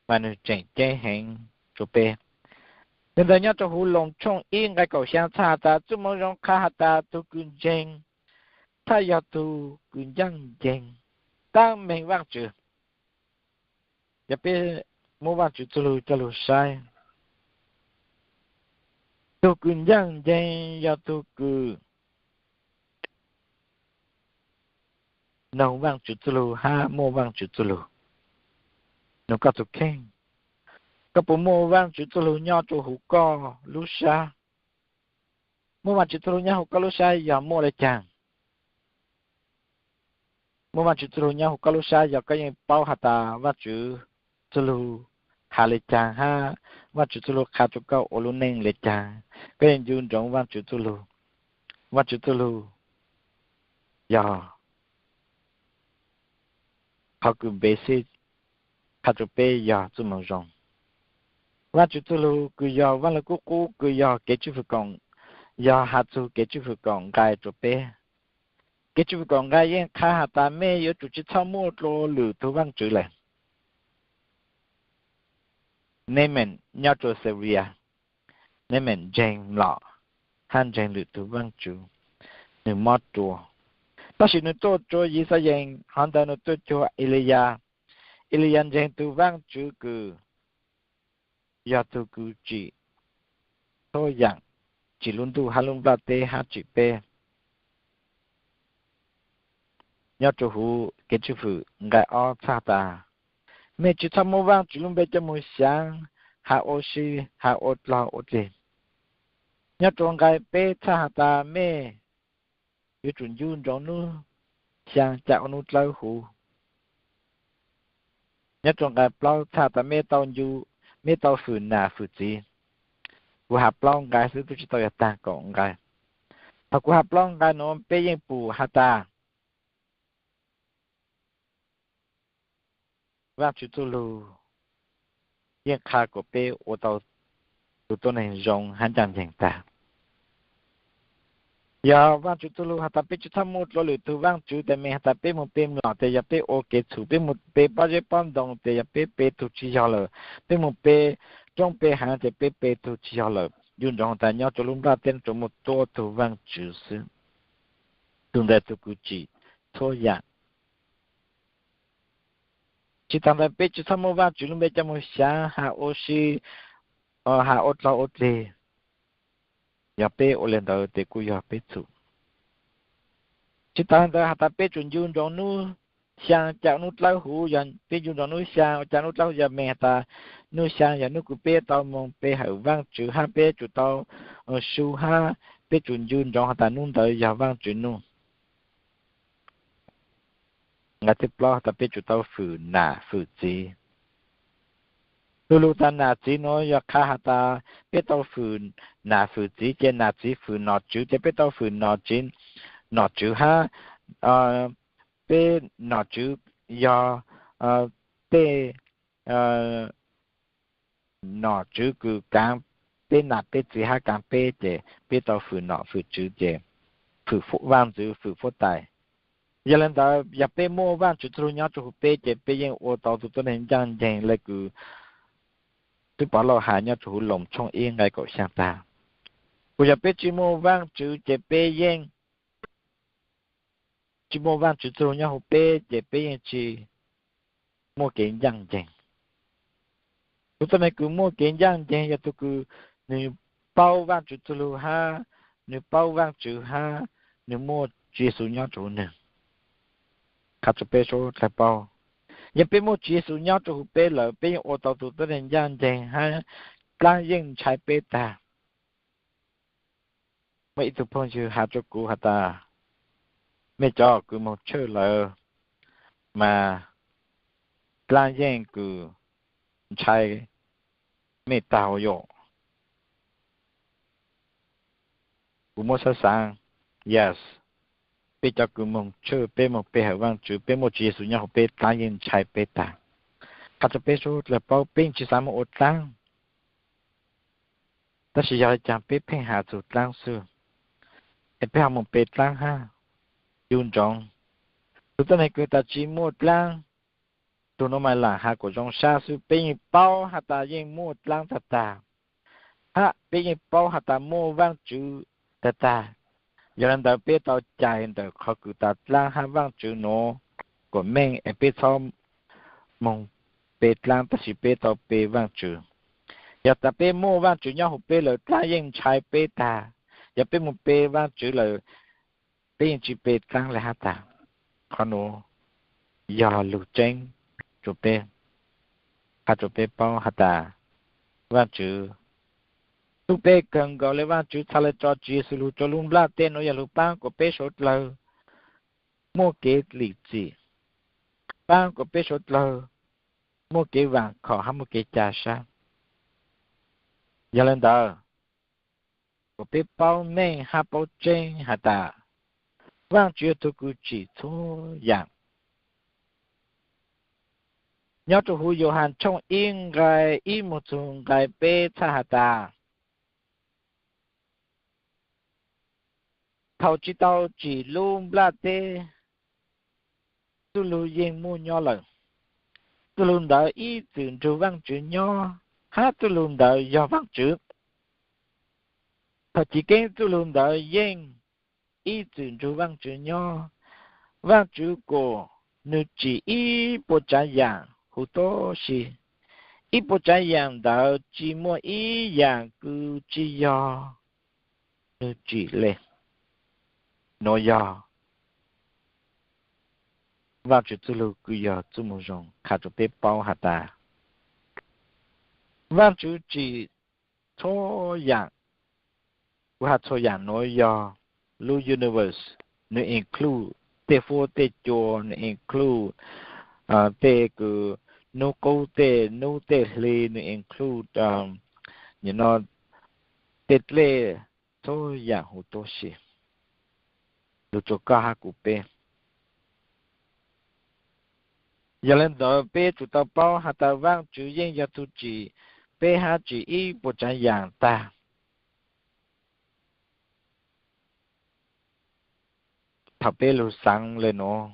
mas nwg tseem ceeb heev rua peb. Yog ntawd nyob rua huv Loos tshooj ib nqai kaum xyaa txhaj has tas txuj moo zoo qha has tas tug kws ntseeg txhaj yog tug kws ncaaj nceeg taab meeg Vaajtswv. Yog peb muab Vaajtswv txuj lug coj lug saib, tug kws ncaaj nceeg yog tug kws noog Vaajtswv txuj lug hab muaj Vaajtswv txuj lug. Noog koj tug kheej, koj puas muaj Vaajtswv txuj lug nyob rua huv koj lub sab? Muaj Vaajtswv txuj lug nyob huv koj lub sab yog muaj le caag? Muaj Vaajtswv txuj lug nyob huv koj lub sab yog koj yeej paub has tas Vaajtswv txuj lug has le caag hab Vaajtswv txuj lug qha rua koj ua lub neej le caag, koj yeej ncu ntsoov Vaajtswv txuj lug. Vaajtswv txuj lug yog qhov kws npe xij qha rua peb yog txuj moo zoo. Vaajtswv txuj lug kws yog Vaaj Lug Kub Qub kws yog kev tswj hwm koom, yog has txug kev tswj hwm koom nqai rua peb. Kev tswj hwm koom nqai yeej qha has tas mej yuav tsum tsi txhob muaj dlua lwm tug vaajtswv lawm. Naaman nyob rua Xaria, Naaman ntseeg mlom hab ntseeg lwm tug vaajtswv, nwg mob rua. Tab sis nwg tuaj rua Yixalayees, hov ntawd nwg tuaj cuag Eliyas. Eliyas ntseeg tug vaajtswv kws yog tug kws tsim txhua yaam, tsim lub ntuj hab lub nplaj teb hab tsim peb. Nyob rua huv kev tswj hwm nqai ob txhaj tas, mej tsi txhob muab Vaajtswv lub npe coj moog xyaav, has ua si, has ua dlog ua dlig. Nyob rua nqai peb txhaj has tas mej yuav tsum ncu ntsoov nub xyaa ca ua nub dlawb huv. Nyob rua nqai plaub txhaj tas mej tau ncu, mej tau fwm nam fwm txiv. Kuv has plaub nqai xwb, tub tsi tau yog taag kaum nqai. Thaus kuv has plaub nqai nuav peb yeej pum has tas Vaajtswv txuj lug yeej qha kuas peb ua tau tug tuab neeg zoo hab ncaaj nceeg taag. Yog Vaajtswv txuj lug has tas peb tsi txhob muaj dlua lwm tug vaajtswv, tes mej has tas peb moog pe mlom tes yog peb ua kev txhum, peb moog pe pob zeb pob ntoo tes yog peb pe tug tsi yog lawm, peb moog pe roob pe haav tes peb pe tug tsi yog lawm. Ncu ntsoov has tas nyob rua lub nplaj teb nuav tsuas muaj tuab tug vaajtswv xwb, tug ntawd tug kws tsim txhua yaam. Tsi taag ntawd peb tsi txhob muaj vaajtswv lub npe coj moog xyaav has ua si, has ua dlog ua dlig. Yog peb ua le ntawd tes kuj yog peb txhum. Tsi taag ntawd has tas peb tsuas ncu ntsoov nub xyaa ca nub dlawb huv, yog peb ncu ntsoov nub xyaa ca nub dlawb huv yog mej has tas nub xyaa yog nub kws peb tau moog pe hawm Vaajtswv hab peb tsuas tau su hab peb tsuas ncu ntsoov has tas nub ntawd yog Vaajtswv nub. Nqai thib plaub has tas peb tsuas tau fwm nam fwm txiv. Lu lug tas nam txiv nuav yog qha has tas peb tau fwm nam fwm txiv ces nam txiv fwm nom tswv ces peb tau fwm nom tswv, nom tswv hab peb nom tswv yog tej nom tswv kws kaav peb nam peb txiv hab kaav peb ces peb tau fwm nom fwm tswv ces fwm vaaj ntxwv fwm fuab tais. Yog le ntawd yog peb muaj Vaajtswv txuj lug nyob rua huv peb ces peb yeej ua tau tug tuab neeg ncaaj nceeg le kws tub Pov Lauj has nyob rua huv Loos tshooj ib nqai kaum xyaa taag. Kuas yog peb tsi muaj Vaajtswv ces peb yeej tsi muaj Vaajtswv txuj lug nyob huv peb ces peb yeej tsi muaj kev ncaaj nceeg. Tug tuab neeg kws muaj kev ncaaj nceeg yog tug kws nwg paub Vaajtswv txuj lug hab nwg paub Vaajtswv hab nwg muaj Tswv Yexus nyob rua huv nwg. Qha rua peb suav dlawg paub, yog peb muaj Tswv Yexus nyob rua huv peb lawm peb yeej ua tau tug tuab neeg ncaaj nceeg hab dlaab yeej ntshai peb taag. Muaj ib tug phooj ywg has rua kuv has tas, mej cov kws moog tshwj lawm mas dlaab yeej kws ntshai mej taag yom. Kuv muab xaav xaav, yes, peb cov kws moog tshwj peb moog pe hawm Vaajtswv peb muaj Tswv Yexus nyob huv peb dlaab yeej ntshai peb taag. Qha rua peb suav dlawg paub peb yeej tsi xaav moog ua dlaab, tab sis yog le caag peb pheej has txug dlaab xwb, es peb ho moog pe dlaab hab. Ncu ntsoov, tug tuab neeg kws tas tsi muaj dlaab, tug nuav mas lam has kuas zoo sab xwb, peb yeej paub has tas yeej muaj dlaab taag taag, hab peb yeej paub has tas muaj Vaajtswv taag taag. Yog le ntawd peb tau cais ntawm qhov kws tas dlaab hab Vaajtswv nuav kuas meej es peb txhob moog pe dlaab tab sis peb tau pe Vaajtswv. Yog tas peb muaj Vaajtswv nyob huv peb lawm dlaab yeej ntshai peb taag, yog peb moog pe Vaajtswv lawm peb yeej tsi pe dlaab le hab taag. Qhov nuav yog lug tseeb rua peb, has rua peb paub has tas Vaajtswv tub peb kawg nkaus le. Vaajtswv txha le tso Tswv Yexus lug rua lub nplaj teb nuav yog lug paab kuas peb suav dlawg muaj kev lim txim, paab kuas peb suav dlawg muaj kev vaam khom hab muaj kev ca sab. Yog le ntawd, kuas peb paub meej hab paub tseeb has tas Vaajtswv yog tug kws tsim txhua yaam. Nyob rua huv Yauhas tshooj ib nqai ib moog txug nqai peb txhaj has tas, thaum tsi tau tsim lub nplaj teb, txuj lug yeej muaj nyob lawm. Txuj lug ntawd ib txwm nrug Vaajtswv nyob, hab txuj lug ntawd yog Vaajtswv. Thaum chiv keeb txuj lug ntawd yeej ib txwm nrug Vaajtswv nyob. Vaajtswv kuas nwg tsim ib puas tsaav yaam huv tuab si. Ib puas tsaav yaam ntawd tsi muaj ib yaam kws tsi yog nwg tsim le. Nuav yog Vaajtswv txuj lug kws yog txuj moo zoo qha rua peb paub has tas Vaajtswv tsim txhua yaam. Kuv has txhua yaam nuav yog lub universe, nwg include tej huab tej cua, nwg include tej kws nub qub tej nub tej hli, nwg include tej dlej, txhua yaam huv tuab si, lug rua koj hab kuv peb. Yog le ntawd peb tsum tau paub has tas Vaajtswv yeej yog tug tsim peb hab tsim ib puas tsaav yaam taag. thaum peb lug xaav le nuav,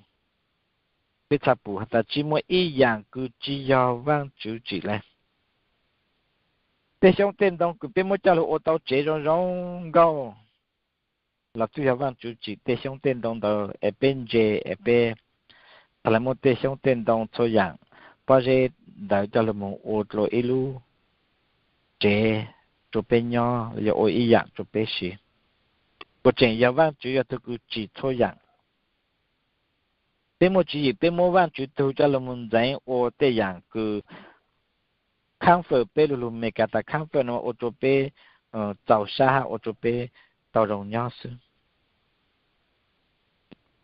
peb txhaj pum has tas tsi muaj ib yaam kws tsi yog Vaajtswv tsim le. Tej xyoob tej ntoo kws peb muab coj lug ua tau tsev zoo zoo nkauj los txuj yog Vaajtswv tsim tej xyoob tej ntoo ntawd es peb ntse es peb txhad le muab tej xyoob tej ntoo txhua yaam pob zeb ntawd coj lug moog ua dlua ib lub tsev rua peb nyob, yog ua ib yaam rua peb siv. Kuas tseem yog Vaajtswv yog tug kws tsim txhua yaam. Peb muaj tswv yim peb muab Vaajtswv tug coj lug moog ntxeev ua tej yaam kws comfort peb lu lug Meskas tas comfort nuav ua rua peb txaus sab hab ua rua peb tau zoo nyob xwb.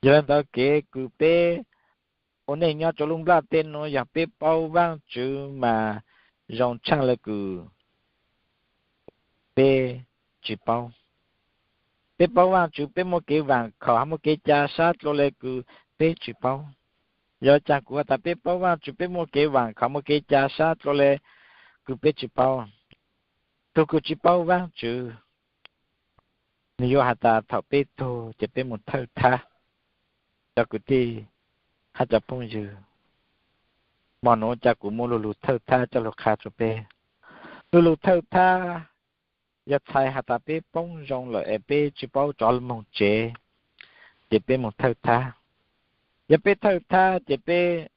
Yog le ntawd kev kws peb ua neej nyob rua lub nplaj teb nuav yog peb paub Vaajtswv mas zoo tshaaj le kws peb tsi paub. Peb paub Vaajtswv peb muaj kev vaam khom hab muaj kev ca sab dlua le kws peb tsi paub. Yog caag kuv has tas peb paub Vaajtswv peb muaj kev vaam khom muaj kev ca sab dlua le kws peb tsi paub. Tug kws tsi paub Vaajtswv, nwg yuav has tas thaum peb tug ces peb moog thawj thab. Cov kwv tij hab cov phooj ywg, mo nuav ca kuv muab lu lug thawj thab coj lug qha rua peb. Lu lug thawj thab yog txhais has tas peb poob zoo lawm es peb tsi paub rov moog tsev, ces peb moog thawj thab. Yog peb thawj thab ces peb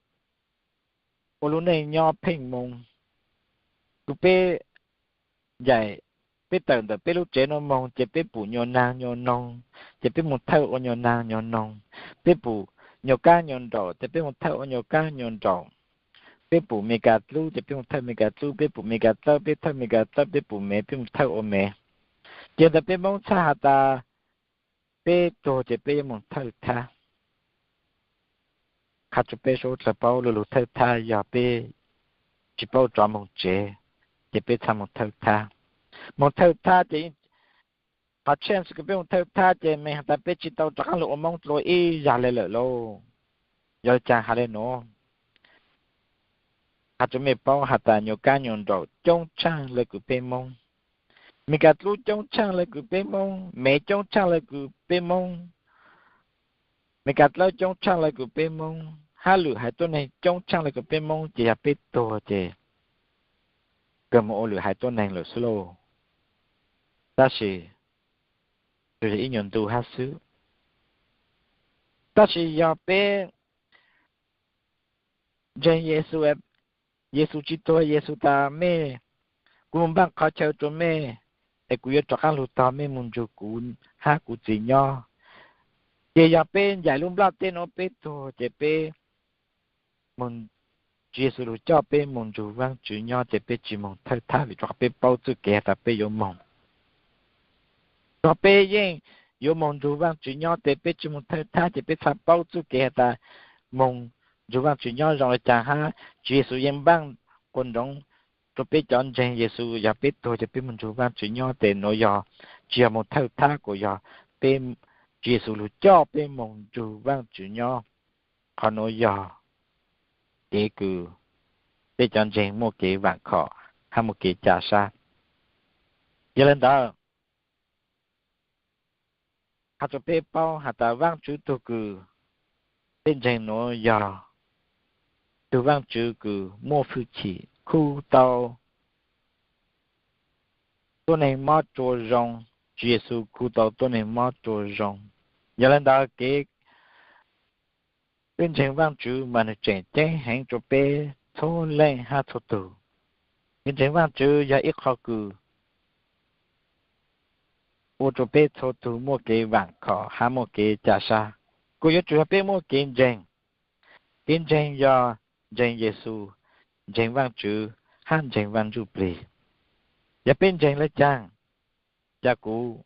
ua lub neej nyob pheej moo, kws peb ncaim, peb tawm ntawm peb lub tsev nuav moog ces peb pum nyuas naag nyuas noog, ces peb moog thawj ua nyuas naag nyuas noog. Peb pum nyuas kaab nyuas nraum ces peb moog thawj ua nyuas kaab nyuas nraum. Peb pum Meskas dlub ces peb moog thawj Meskas dlub, peb pum Meskas dlawb peb thawj Meskas dlawb, peb pum mev peb moog thawj ua mev. Ces ntawd peb Moob txhaj has tas peb tuag ces peb yuav moog thawj thab. Qha rua peb suav dlawg paub lu lug thawj thab yog peb tsi paub rov moog tsev, ces peb txhaj moog thawj thab. Moog thawj thab ces qhov chance kws peb moog thawj thab ces meeg has tas peb tsi tau rov qaab lug ua Moob dlua ib zag le lawm lauj. Yog le caag has le nuav, qha rua mej paub has tas nyuas kaab nyuas nraum coob tshaaj le kws peb Moob. Meskas dlub coob tshaaj le kws peb Moob, mev coob tshaaj le kws peb Moob. Meskas dlawb coob tshaaj le kws peb Moob, hab lwm haiv tuab neeg coob tshaaj le kws peb Moob, ces yog peb tuag ces kawg moog ua lwm haiv tuab neeg lawm xwb lauj. Tab sis tsuas yog ib nyuas ntu hab xwb. Tab sis yog peb ntseeg Yexus, Yexus tsi tuag, Yexus tas mej, kuv moog npaaj qhov chaw rua mej, es kuv yuav rov qaab lug tog mej moog nrug kuv hab kuv Txiv nyob. Ces yog peb ncaim lub nplaj teb nuav peb tuag ces peb, Tswv Yexus lug coj peb moog nrug Vaajtswv nyob ces peb tsi moog thawj thab vim rua qhov peb paub txuj kev has tas peb yuav moog. Rua peb yeej yuav moog nrug Vaajtswv nyob tes peb tsi moog thawj thab ces peb txhaj paub txuj kev has tas moog nrug Vaajtswv nyob zoo le caag hab Tswv Yexus yeej npaaj quas nroov rua peb cov ntseeg Yexus yog peb tuag ces peb moog nrug Vaajtswv nyob tes nuav yog tsi yog moog thawj thab kuas yog peb, Tswv Yexus lug coj peb moog nrug Vaajtswv nyob. Qhov nuav yog kev kws peb cov ntseeg muaj kev vaam khom hab muaj kev ca sab. Yog le ntawd, qha rua peb paub has tas Vaajtswv tug kws peb ntseeg nuav yog tug Vaajtswv kws muaj fwj chim khu tau tuab neeg mob rua zoo. Tswv Yexus khu tau tuab neeg mob rua zoo. Yog le ntawd kev peb ntseeg Vaajtswv mas nwg tseem ceeb heev rua peb txhua leej hab txhua tug. Kev ntseeg Vaajtswv yog ib qho kws ua rua peb txhua tug muaj kev vaam khom hab muaj kev ca sab. Kuj yuav tsum yog peb muaj kev ntseeg. Kev ntseeg yog ntseeg Yexus, ntseeg Vaajtswv hab ntseeg Vaaj Ntsuj Plig. Yog peb ntseeg le caag, ca kuv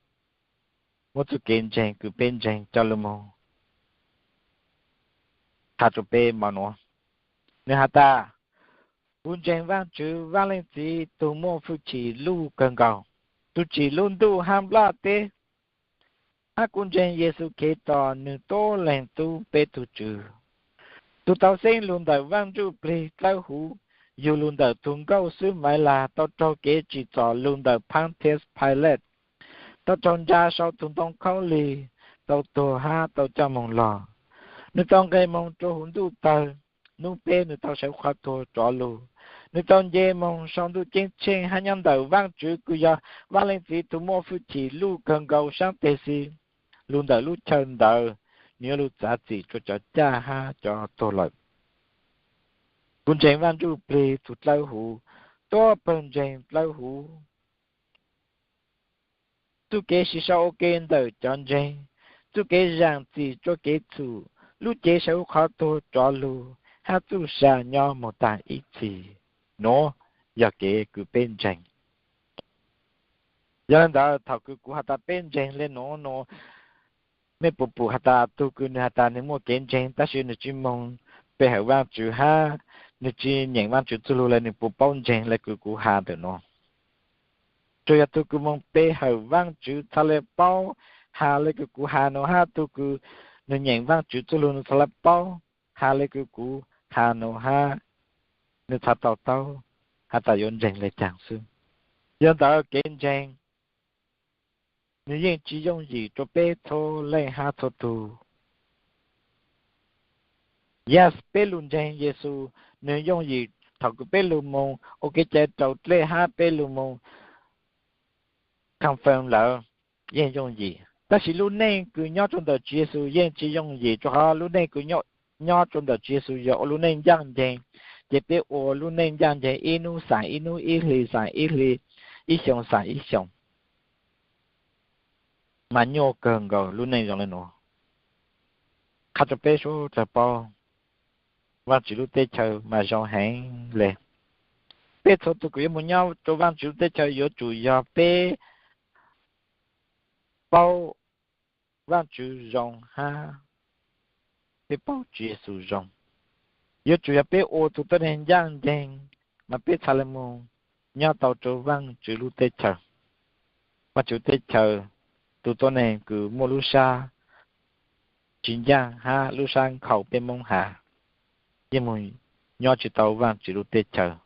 muab txuj kev ntseeg kws peb ntseeg coj lug moog qha rua peb mo nuav. Nwg has tas, kuv ntseeg Vaajtswv Vaaj Leej Txiv tug muaj fwj chim luj kawg nkaus, tug tsim lub ntuj hab nplaj teb. Hab kuv ntseeg Yexus Khetos, nwg tuab leeg tub peb tug Tswv, tug tau xeeb lug ntawm Vaaj Ntsuj Plig dlawb huv, yug lug ntawm tug nkauj xwb Maiv Lag, tau raug kev tsim txom lug ntawm Pontius Pilates, tau raug ntsa sau tug ntoo khaub lig, tau tuag hab tau coj moog lug. Nwg tau nqes moog rua huv ntuj tawg, nub peb nwg tau sawv qhov tuag rov lug. Nwg tau nce moog sau ntuj ceeb tsheej hab nyob ntawm Vaajtswv kws yog Vaaj Leej Txiv tug muaj fwj chim luj kawg nkaus saab teg xwb. Lug ntawm lub chaw ntawd, nwg yuav lug txav txim rua cov caj hab cov tuag lawm. Kuv ntseeg Vaaj Ntsuj Plig tug dlawb huv, tuab pawg ntseeg dlawb huv. Txuj kev siv sau ua ke ntawm cov ntseeg, txuj kev zaam txim rua kev txhum, lub cev sawv huv qhov tuag rov lug, hab txuj sa nyob moog taag ib txhis. Nuav yog kev kws peb ntseeg. Yog le ntawd thaum kws kuv has tas peb ntseeg le nuav nuav, mej puas pum has tas tug kws nwg has tas nwg muaj kev ntseeg tab sis nwg tsi moog pe hawm Vaajtswv hab nwg tsi nyeem Vaajtswv txuj lug le nwg puas paub ntseeg le kws kuv has ntawm nuav? Tsuas yog tug kws moog pe hawm Vaajtswv txhad le paub has le kws kuv has nuav hab tug kws nwg nyeem Vaajtswv txuj lug nwg txhad le paub has le kws kuv has nuav hab nwg txhad to taub has tas yuav ntseeg le caag xwb. Yog ntawd kev ntseeg nwg yeej tsi yooj yim rua peb txhua leej hab txhua tug. Yog peb lug ntseeg Yexus, nwg yooj yim thaum kws peb lug moog ua kev cai raus dlej hab peb lug moog confirm lawm, yeej yooj yim. Tab sis lub neej kws nyob rua ntawm Tswv Yexus yeej tsi yooj yim, rua qhov lub neej kws nyob rua ntawm Tswv Yexus yog ua lub neej ncaaj nceeg, ces peb ua lub neej ncaaj nceeg ib nub xaam ib nub, ib hlis xaam ib hli, ib xyoo xaam ib xyoo. Mas nyuaj kawg nkaus lub neej zoo le nuav. Qha rua peb suav dlawg paub, Vaajtswv lub teb chaws mas zoo heev le. Peb txhua tug kws yuav moog nyob rua Vaajtswv lub teb chaws yuav tsum yog peb paub Vaajtswv zoo hab peb paub Tswv Yexus zoo. Yuav tsum yog peb ua tug tuab neeg ncaaj nceeg mas peb txhad le moog nyob tau rua Vaajtswv lub teb chaws. Vaajtswv teb chaws, tug tuab neeg kws muaj lub sab tsi ncaaj hab lub sab nkhaus peb Moob has, yeej moog nyob tsi tau Vaajtswv lub teb chaws.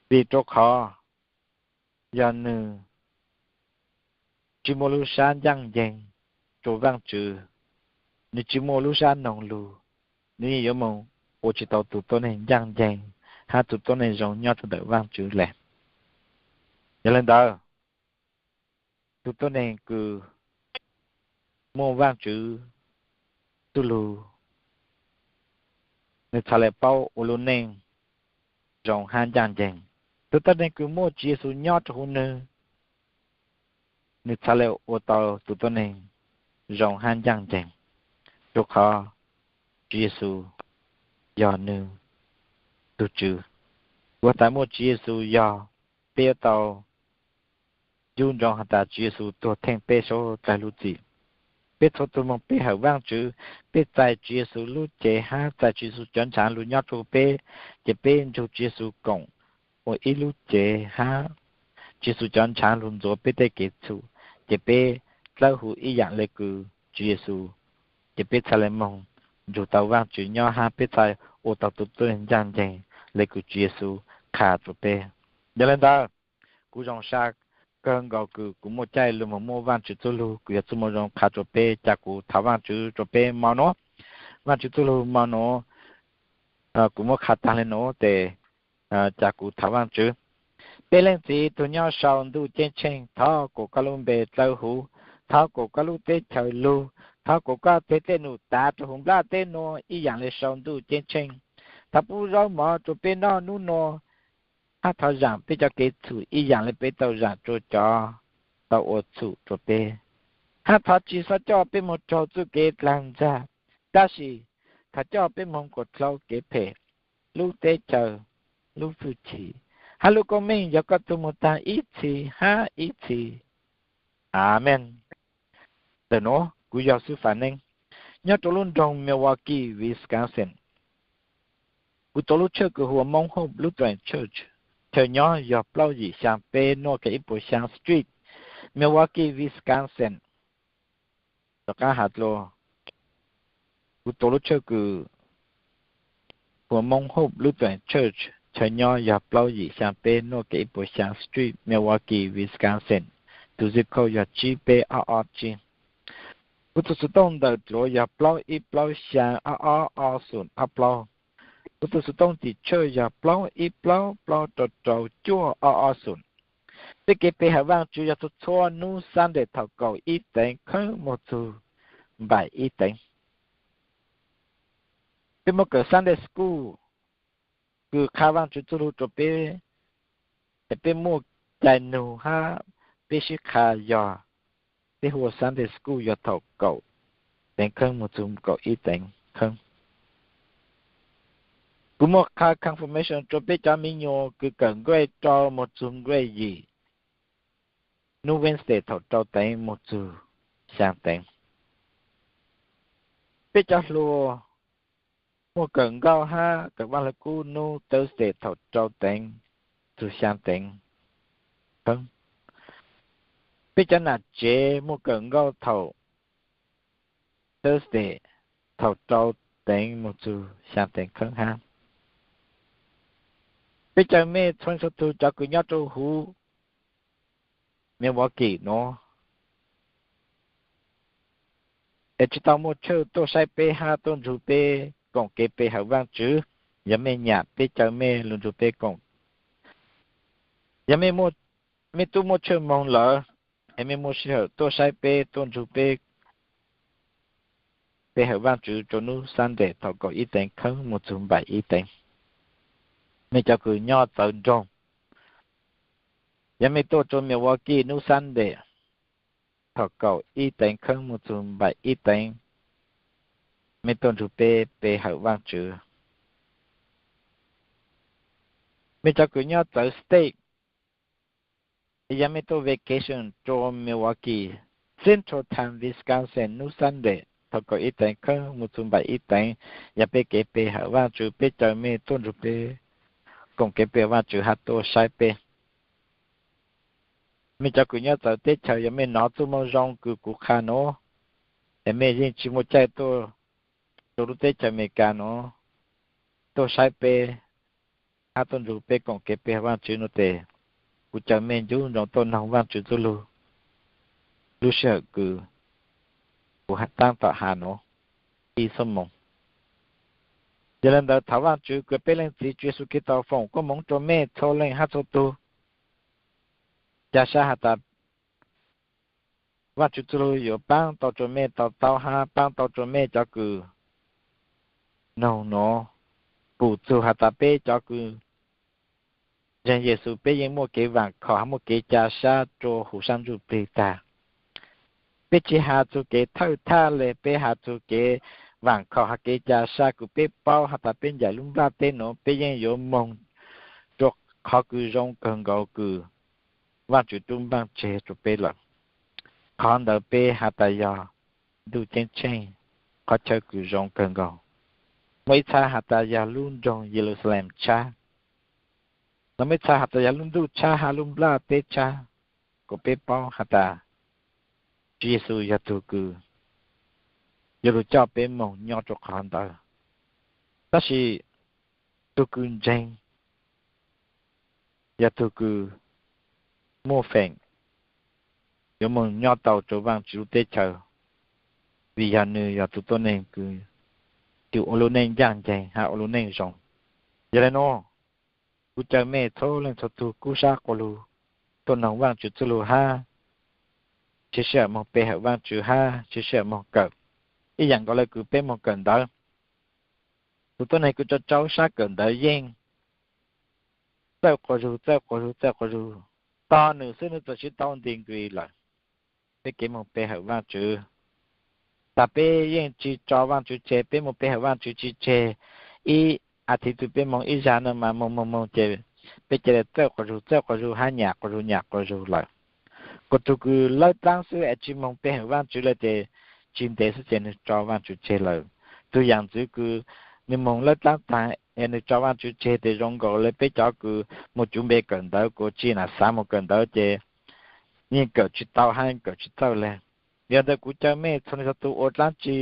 Vim rua qhov yog nwg tsi muaj lub sab ncaaj nceeg rua Vaajtswv, nwg tsi muaj lub sab noog lug, nwg yeej yuav moog ua tsi tau tug tuab neeg ncaaj nceeg hab tug tuab neeg zoo nyob rua ntawm Vaajtswv le. Yog le ntawd, tug tuab neeg kws muaj Vaajtswv txuj lug, nwg txhad le paub ua lub neej zoo hab ncaaj nceeg. Tug tuab neeg kws muaj Tswv Yexus nyob rua huv nwg, nwg txhad le ua tau tug tuab neeg zoo hab ncaaj nceeg, rua qhov Tswv Yexus yog nwg tug Tswv. Kuv has tas muaj Tswv Yexus yog, peb yuav tau ncu ntsoov has tas Tswv Yexus tuag theej peb suav dlawg lub txim. Peb txhua tug moog pe hawm Vaajtswv, peb txais Tswv Yexus lub cev hab txais Tswv Yexus cov ntshav lug nyob rua peb, ces peb nrug Tswv Yexus koom ua ib lub cev hab Tswv Yexus cov ntshav lug ntxuav peb tej kev txhum, ces peb dlawb huv ib yaam le kws Tswv Yexus, ces peb txhad le moog nrug tau Vaajtswv nyob hab peb txhad ua tau tug tuab neeg ncaaj nceeg le kws Tswv Yexus qha rua peb. Yog le ntawd, kuv zoo sab kawg nkaus kws kuv muaj caij lug moog muab Vaajtswv txuj lug kws yog txuj moo zoo qha rua peb, ca kuv thov Vaajtswv rua peb mo nuav. Vaajtswv txuj lug mo nuav, kuv muab qha taag le nuav tes, ca kuv thov Vaajtswv. Peb Leej Txiv tug nyob sau ntuj ceeb tsheej, thov kuas koj lub npe dlawb huv, thov kuas koj lub teb chaws lug, thov kuas koj teg dlej num tav rua huv nplaj teb nuav ib yaam le sau ntuj ceeb tsheej. Thov pub zaub mov rua peb noj nub nuav, hab thov zaam peb cov kev txhum ib yaam le peb tau zaam rua cov tau ua txhum rua peb. Hab thov tsi xob coj peb moog raug txuj kev dlaag ntxag, tab sis thov coj peb moog kuas dlhau kev phem, lub teb chaws, lub hwj chim, hab lub koob meej yog koj tug moog taag ib txhis hab ib txhis. Amees. Ntawm nuav kuv yog Xwb Fam Neeb, nyob rua lub nroog Milwaukee, Wisconsin. Kuv tuav lub tshawj kws hu ua Hmoob Hope Lutheran Church, chaw nyob yog plaub yim xyaa peb North Kev Ib Puas Xyaa Street, Milwaukee, Wisconsin. Rov qab has dlua, kuv tuav lub tshawj kws hu ua Hmoob Hope Lutheran Church, chaw nyob yog plaub yim xyaa peb North Kev Ib Puas Xyaa Street, Milwaukee, Wisconsin. Tug zip code yog tsib peb ob ob tsib. Kuv tus xov tooj ntawm duav yog plaub ib plaub xyaa ob ob ob xoom ob plaub. Kuv tus xov tooj tim tshuaj yog plaub ib plaub plaub rau rau cuaj ob ob xoom. Peb kev pe hawm Vaajtswv yog txhua txhua nub Sunday thaum kaum ib teev kheeb moog txug npaim ib teev. Peb muaj kawm Sunday School kws qha Vaajtswv txuj lug rua peb, es peb muaj cai nug hab peb sib qha yog peb hu ua Sunday School yog thaum kaum teev kheeb moog txug kaum ib teev kheeb. Kuv muaj qha Confirmation rua peb cov miv nyuas kws kawm grade rau moog txug grade yim nub Wednesday thaum rau teev moog txug xyaa teev. Peb cov hluas muaj kawm nkauj hab kawm Vaaj Lug Kub nub Thursday thaum rau teev txug xyaa teev kheeb. Peb cov nam tsev muaj kawm nkauj thaum Thursday thaum rau teev moog txug xyaa teev kheeb hab. Peb cov mej txhua leej txhua tug cov kws nyob rua huv Milwaukee nuav es tsi tau muaj tshawj tuaj saib peb hab tuaj nrug peb koom kev pe hawm Vaajtswv, yog mej nyam peb caw mej lug nrug peb koom. Yog mej tub muaj tshawj moog lawm es mej muaj sij hawm tuaj saib peb tuaj nrug peb pe hawm Vaajtswv rua nub Sunday thaum kaum ib teev kheeb moog txug npaim ib teev. Mej cov kws nyob txawv nroog, yog mej tuaj rua Milwaukee nub Sunday thaum kaum ib teev kheeb moog txug npaim ib teev, mej tuaj nrug peb pe hawm Vaajtswv. Mej cov kws nyob txawv state, yog mej tuaj vacation rua Milwaukee, Central Time Wisconsin nub Sunday thaum kaum ib teev kheeb moog txug npaim ib teev, yog peb kev pe hawm Vaajtswv, peb caw mej tuaj nrug peb koom kev pe hawm Vaajtswv hab tuaj saib peb. Mej cov kws nyob txawv teb chaws, yog mej nov txuj moo zoo kws kuv qha nuav, es mej yeej tsi muaj caij tuaj rua lub teb chaws Amelikas nuav tuaj saib peb hab tuaj nrug peb koom kev pe hawm Vaajtswv nuav tes, kuv caw mej ncu ntsoov tuaj noog Vaajtswv txuj lug lub sij hawm kws kuv taab tom has nuav ib xuab moos. Yog le ntawd thov Vaajtswv kws peb Leej Txiv Tswv Yexus Khetos foom koob moov rua mej txhua leej hab txhua tug. Ca sab has tas Vaajtswv txuj lug yuav paab tau rua mej to taub hab paab tau rua mej cov kws noog nuav, pum txug has tas peb cov kws ntseeg Yexus peb yeej muaj kev vaam khom hab muaj kev ca sab rua huv sab ntsuj plig tag. Peb tsi has txug kev thawj thaj le, peb has txug kev vaam khom hab kev ca sab kws peb paub has tas peb ncaim lub nplaj teb nuav peb yeej yuav moog rua qhov kws zoo kawg nkaus kws Vaajtswv tub npaaj tseg rua peb lawm. Qhov ntawd peb has tas yog ntuj ceeb tsheej, qhov chaw kws zoo kawg nkaus. Muaj ib txha has tas yog lub nroog Yeluxalees tshab, los muaj ib txha has tas yog lub ntuj tshab hab lub nplaj teb tshab, kuas peb paub has tas Tswv Yexus yog tug kws yuav lug coj peb moog nyob rua qhov ntawd. Tab sis tug kws ntseeg yog tug kws muaj feem yuav moog nyob tau rua Vaajtswv lub teb chaws, vim yog nwg yog tug tuab neeg kws ua lub neej ncaaj nceeg hab ua lub neej zoo. Yog le nuav, kuv caw mej txhua leej txhua tug kub sab quas lug tuaj noog Vaajtswv txuj lug hab tseg sij hawm moog pe hawm Vaajtswv hab tseg sij hawm moog kawm ib yaam nkaus le kws peb moog kawm ntawv. Tug tuab neeg kws rau rau sab kawm ntawv yeej txawj quas zug, txawj quas zug, txawj quas zug, tog nwg xwb nwg txawm tsi tau degree lawm. Peb kev moog pe hawm Vaajtswv, tas peb yeej tsi tso Vaajtswv tseg, peb moog pe hawm Vaajtswv tsi tseg. Ib as thiv tug peb moog ib zag no mas moog moog moog ces peb ca le txawj quas zug, txawj quas zug hab nyam quas zug, nyam quas zug lawm. Kuas tug kws lawb dlaab xwb es tsi moog pe hawm Vaajtswv le ces tsi ntev xwb ces nwg tso Vaajtswv tseg lawm. Tug yaam ntxwv kws nwg moog lawb dlaab taag es nwg tso Vaajtswv tseg tes zoo nkaus le peb cov kws moog cuv npe kawm ntawv kuas tsi nam xav moog kawm ntawv ces yeej kawm tsi tau hab kawm tsi txawj le. Yog ntawd kuv caw mej txhua leej txhua tug ua dlaab tsi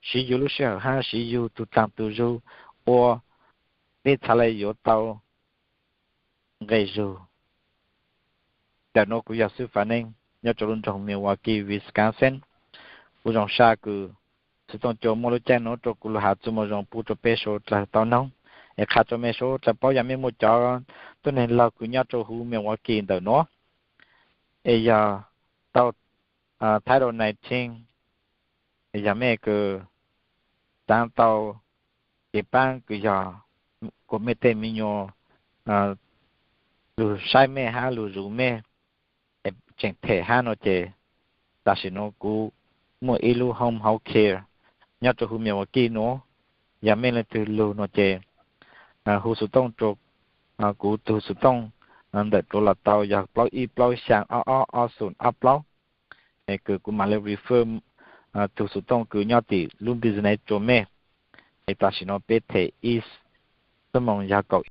siv yug lub sij hawm hab siv yug tug taag tug zug ua peb txhad le yuav tau nqe zug. Tawm nuav kuv yog Xwb Fav Neej nyob rua lub nroog Milwaukee, Wisconsin. Kuv zoo sab kws xov tooj cua muaj lub caij nuav rua kuv lug has txuj moo zoo pub rua peb suav dlawg tau noog, es qha rua mej suav dlawg paub yog mej muaj cov tuab neeg laug kws nyob rua huv Milwaukee ntawm nuav, es yog tau Title nineteen, es yog mej kws taav tau kev paab kws yog kuas mej tej me nyuam lug saib mej hab lug zuv mej tseem them hab nua ces tam sim nuav kuv muaj ib lub home health care nyob rua huv Milwaukee nuav. Yog mej leej twg lug nua ces hu xov tooj rua kuv tug xov tooj ntawm duav los tau yog plaub ib plaub xyaa ob ob ob xoom ob plaub, es kws kuv mam le refer tug xov tooj kws nyob tim lub business rua mej. Es tam sim nuav peb them ib xuab moos yog kaum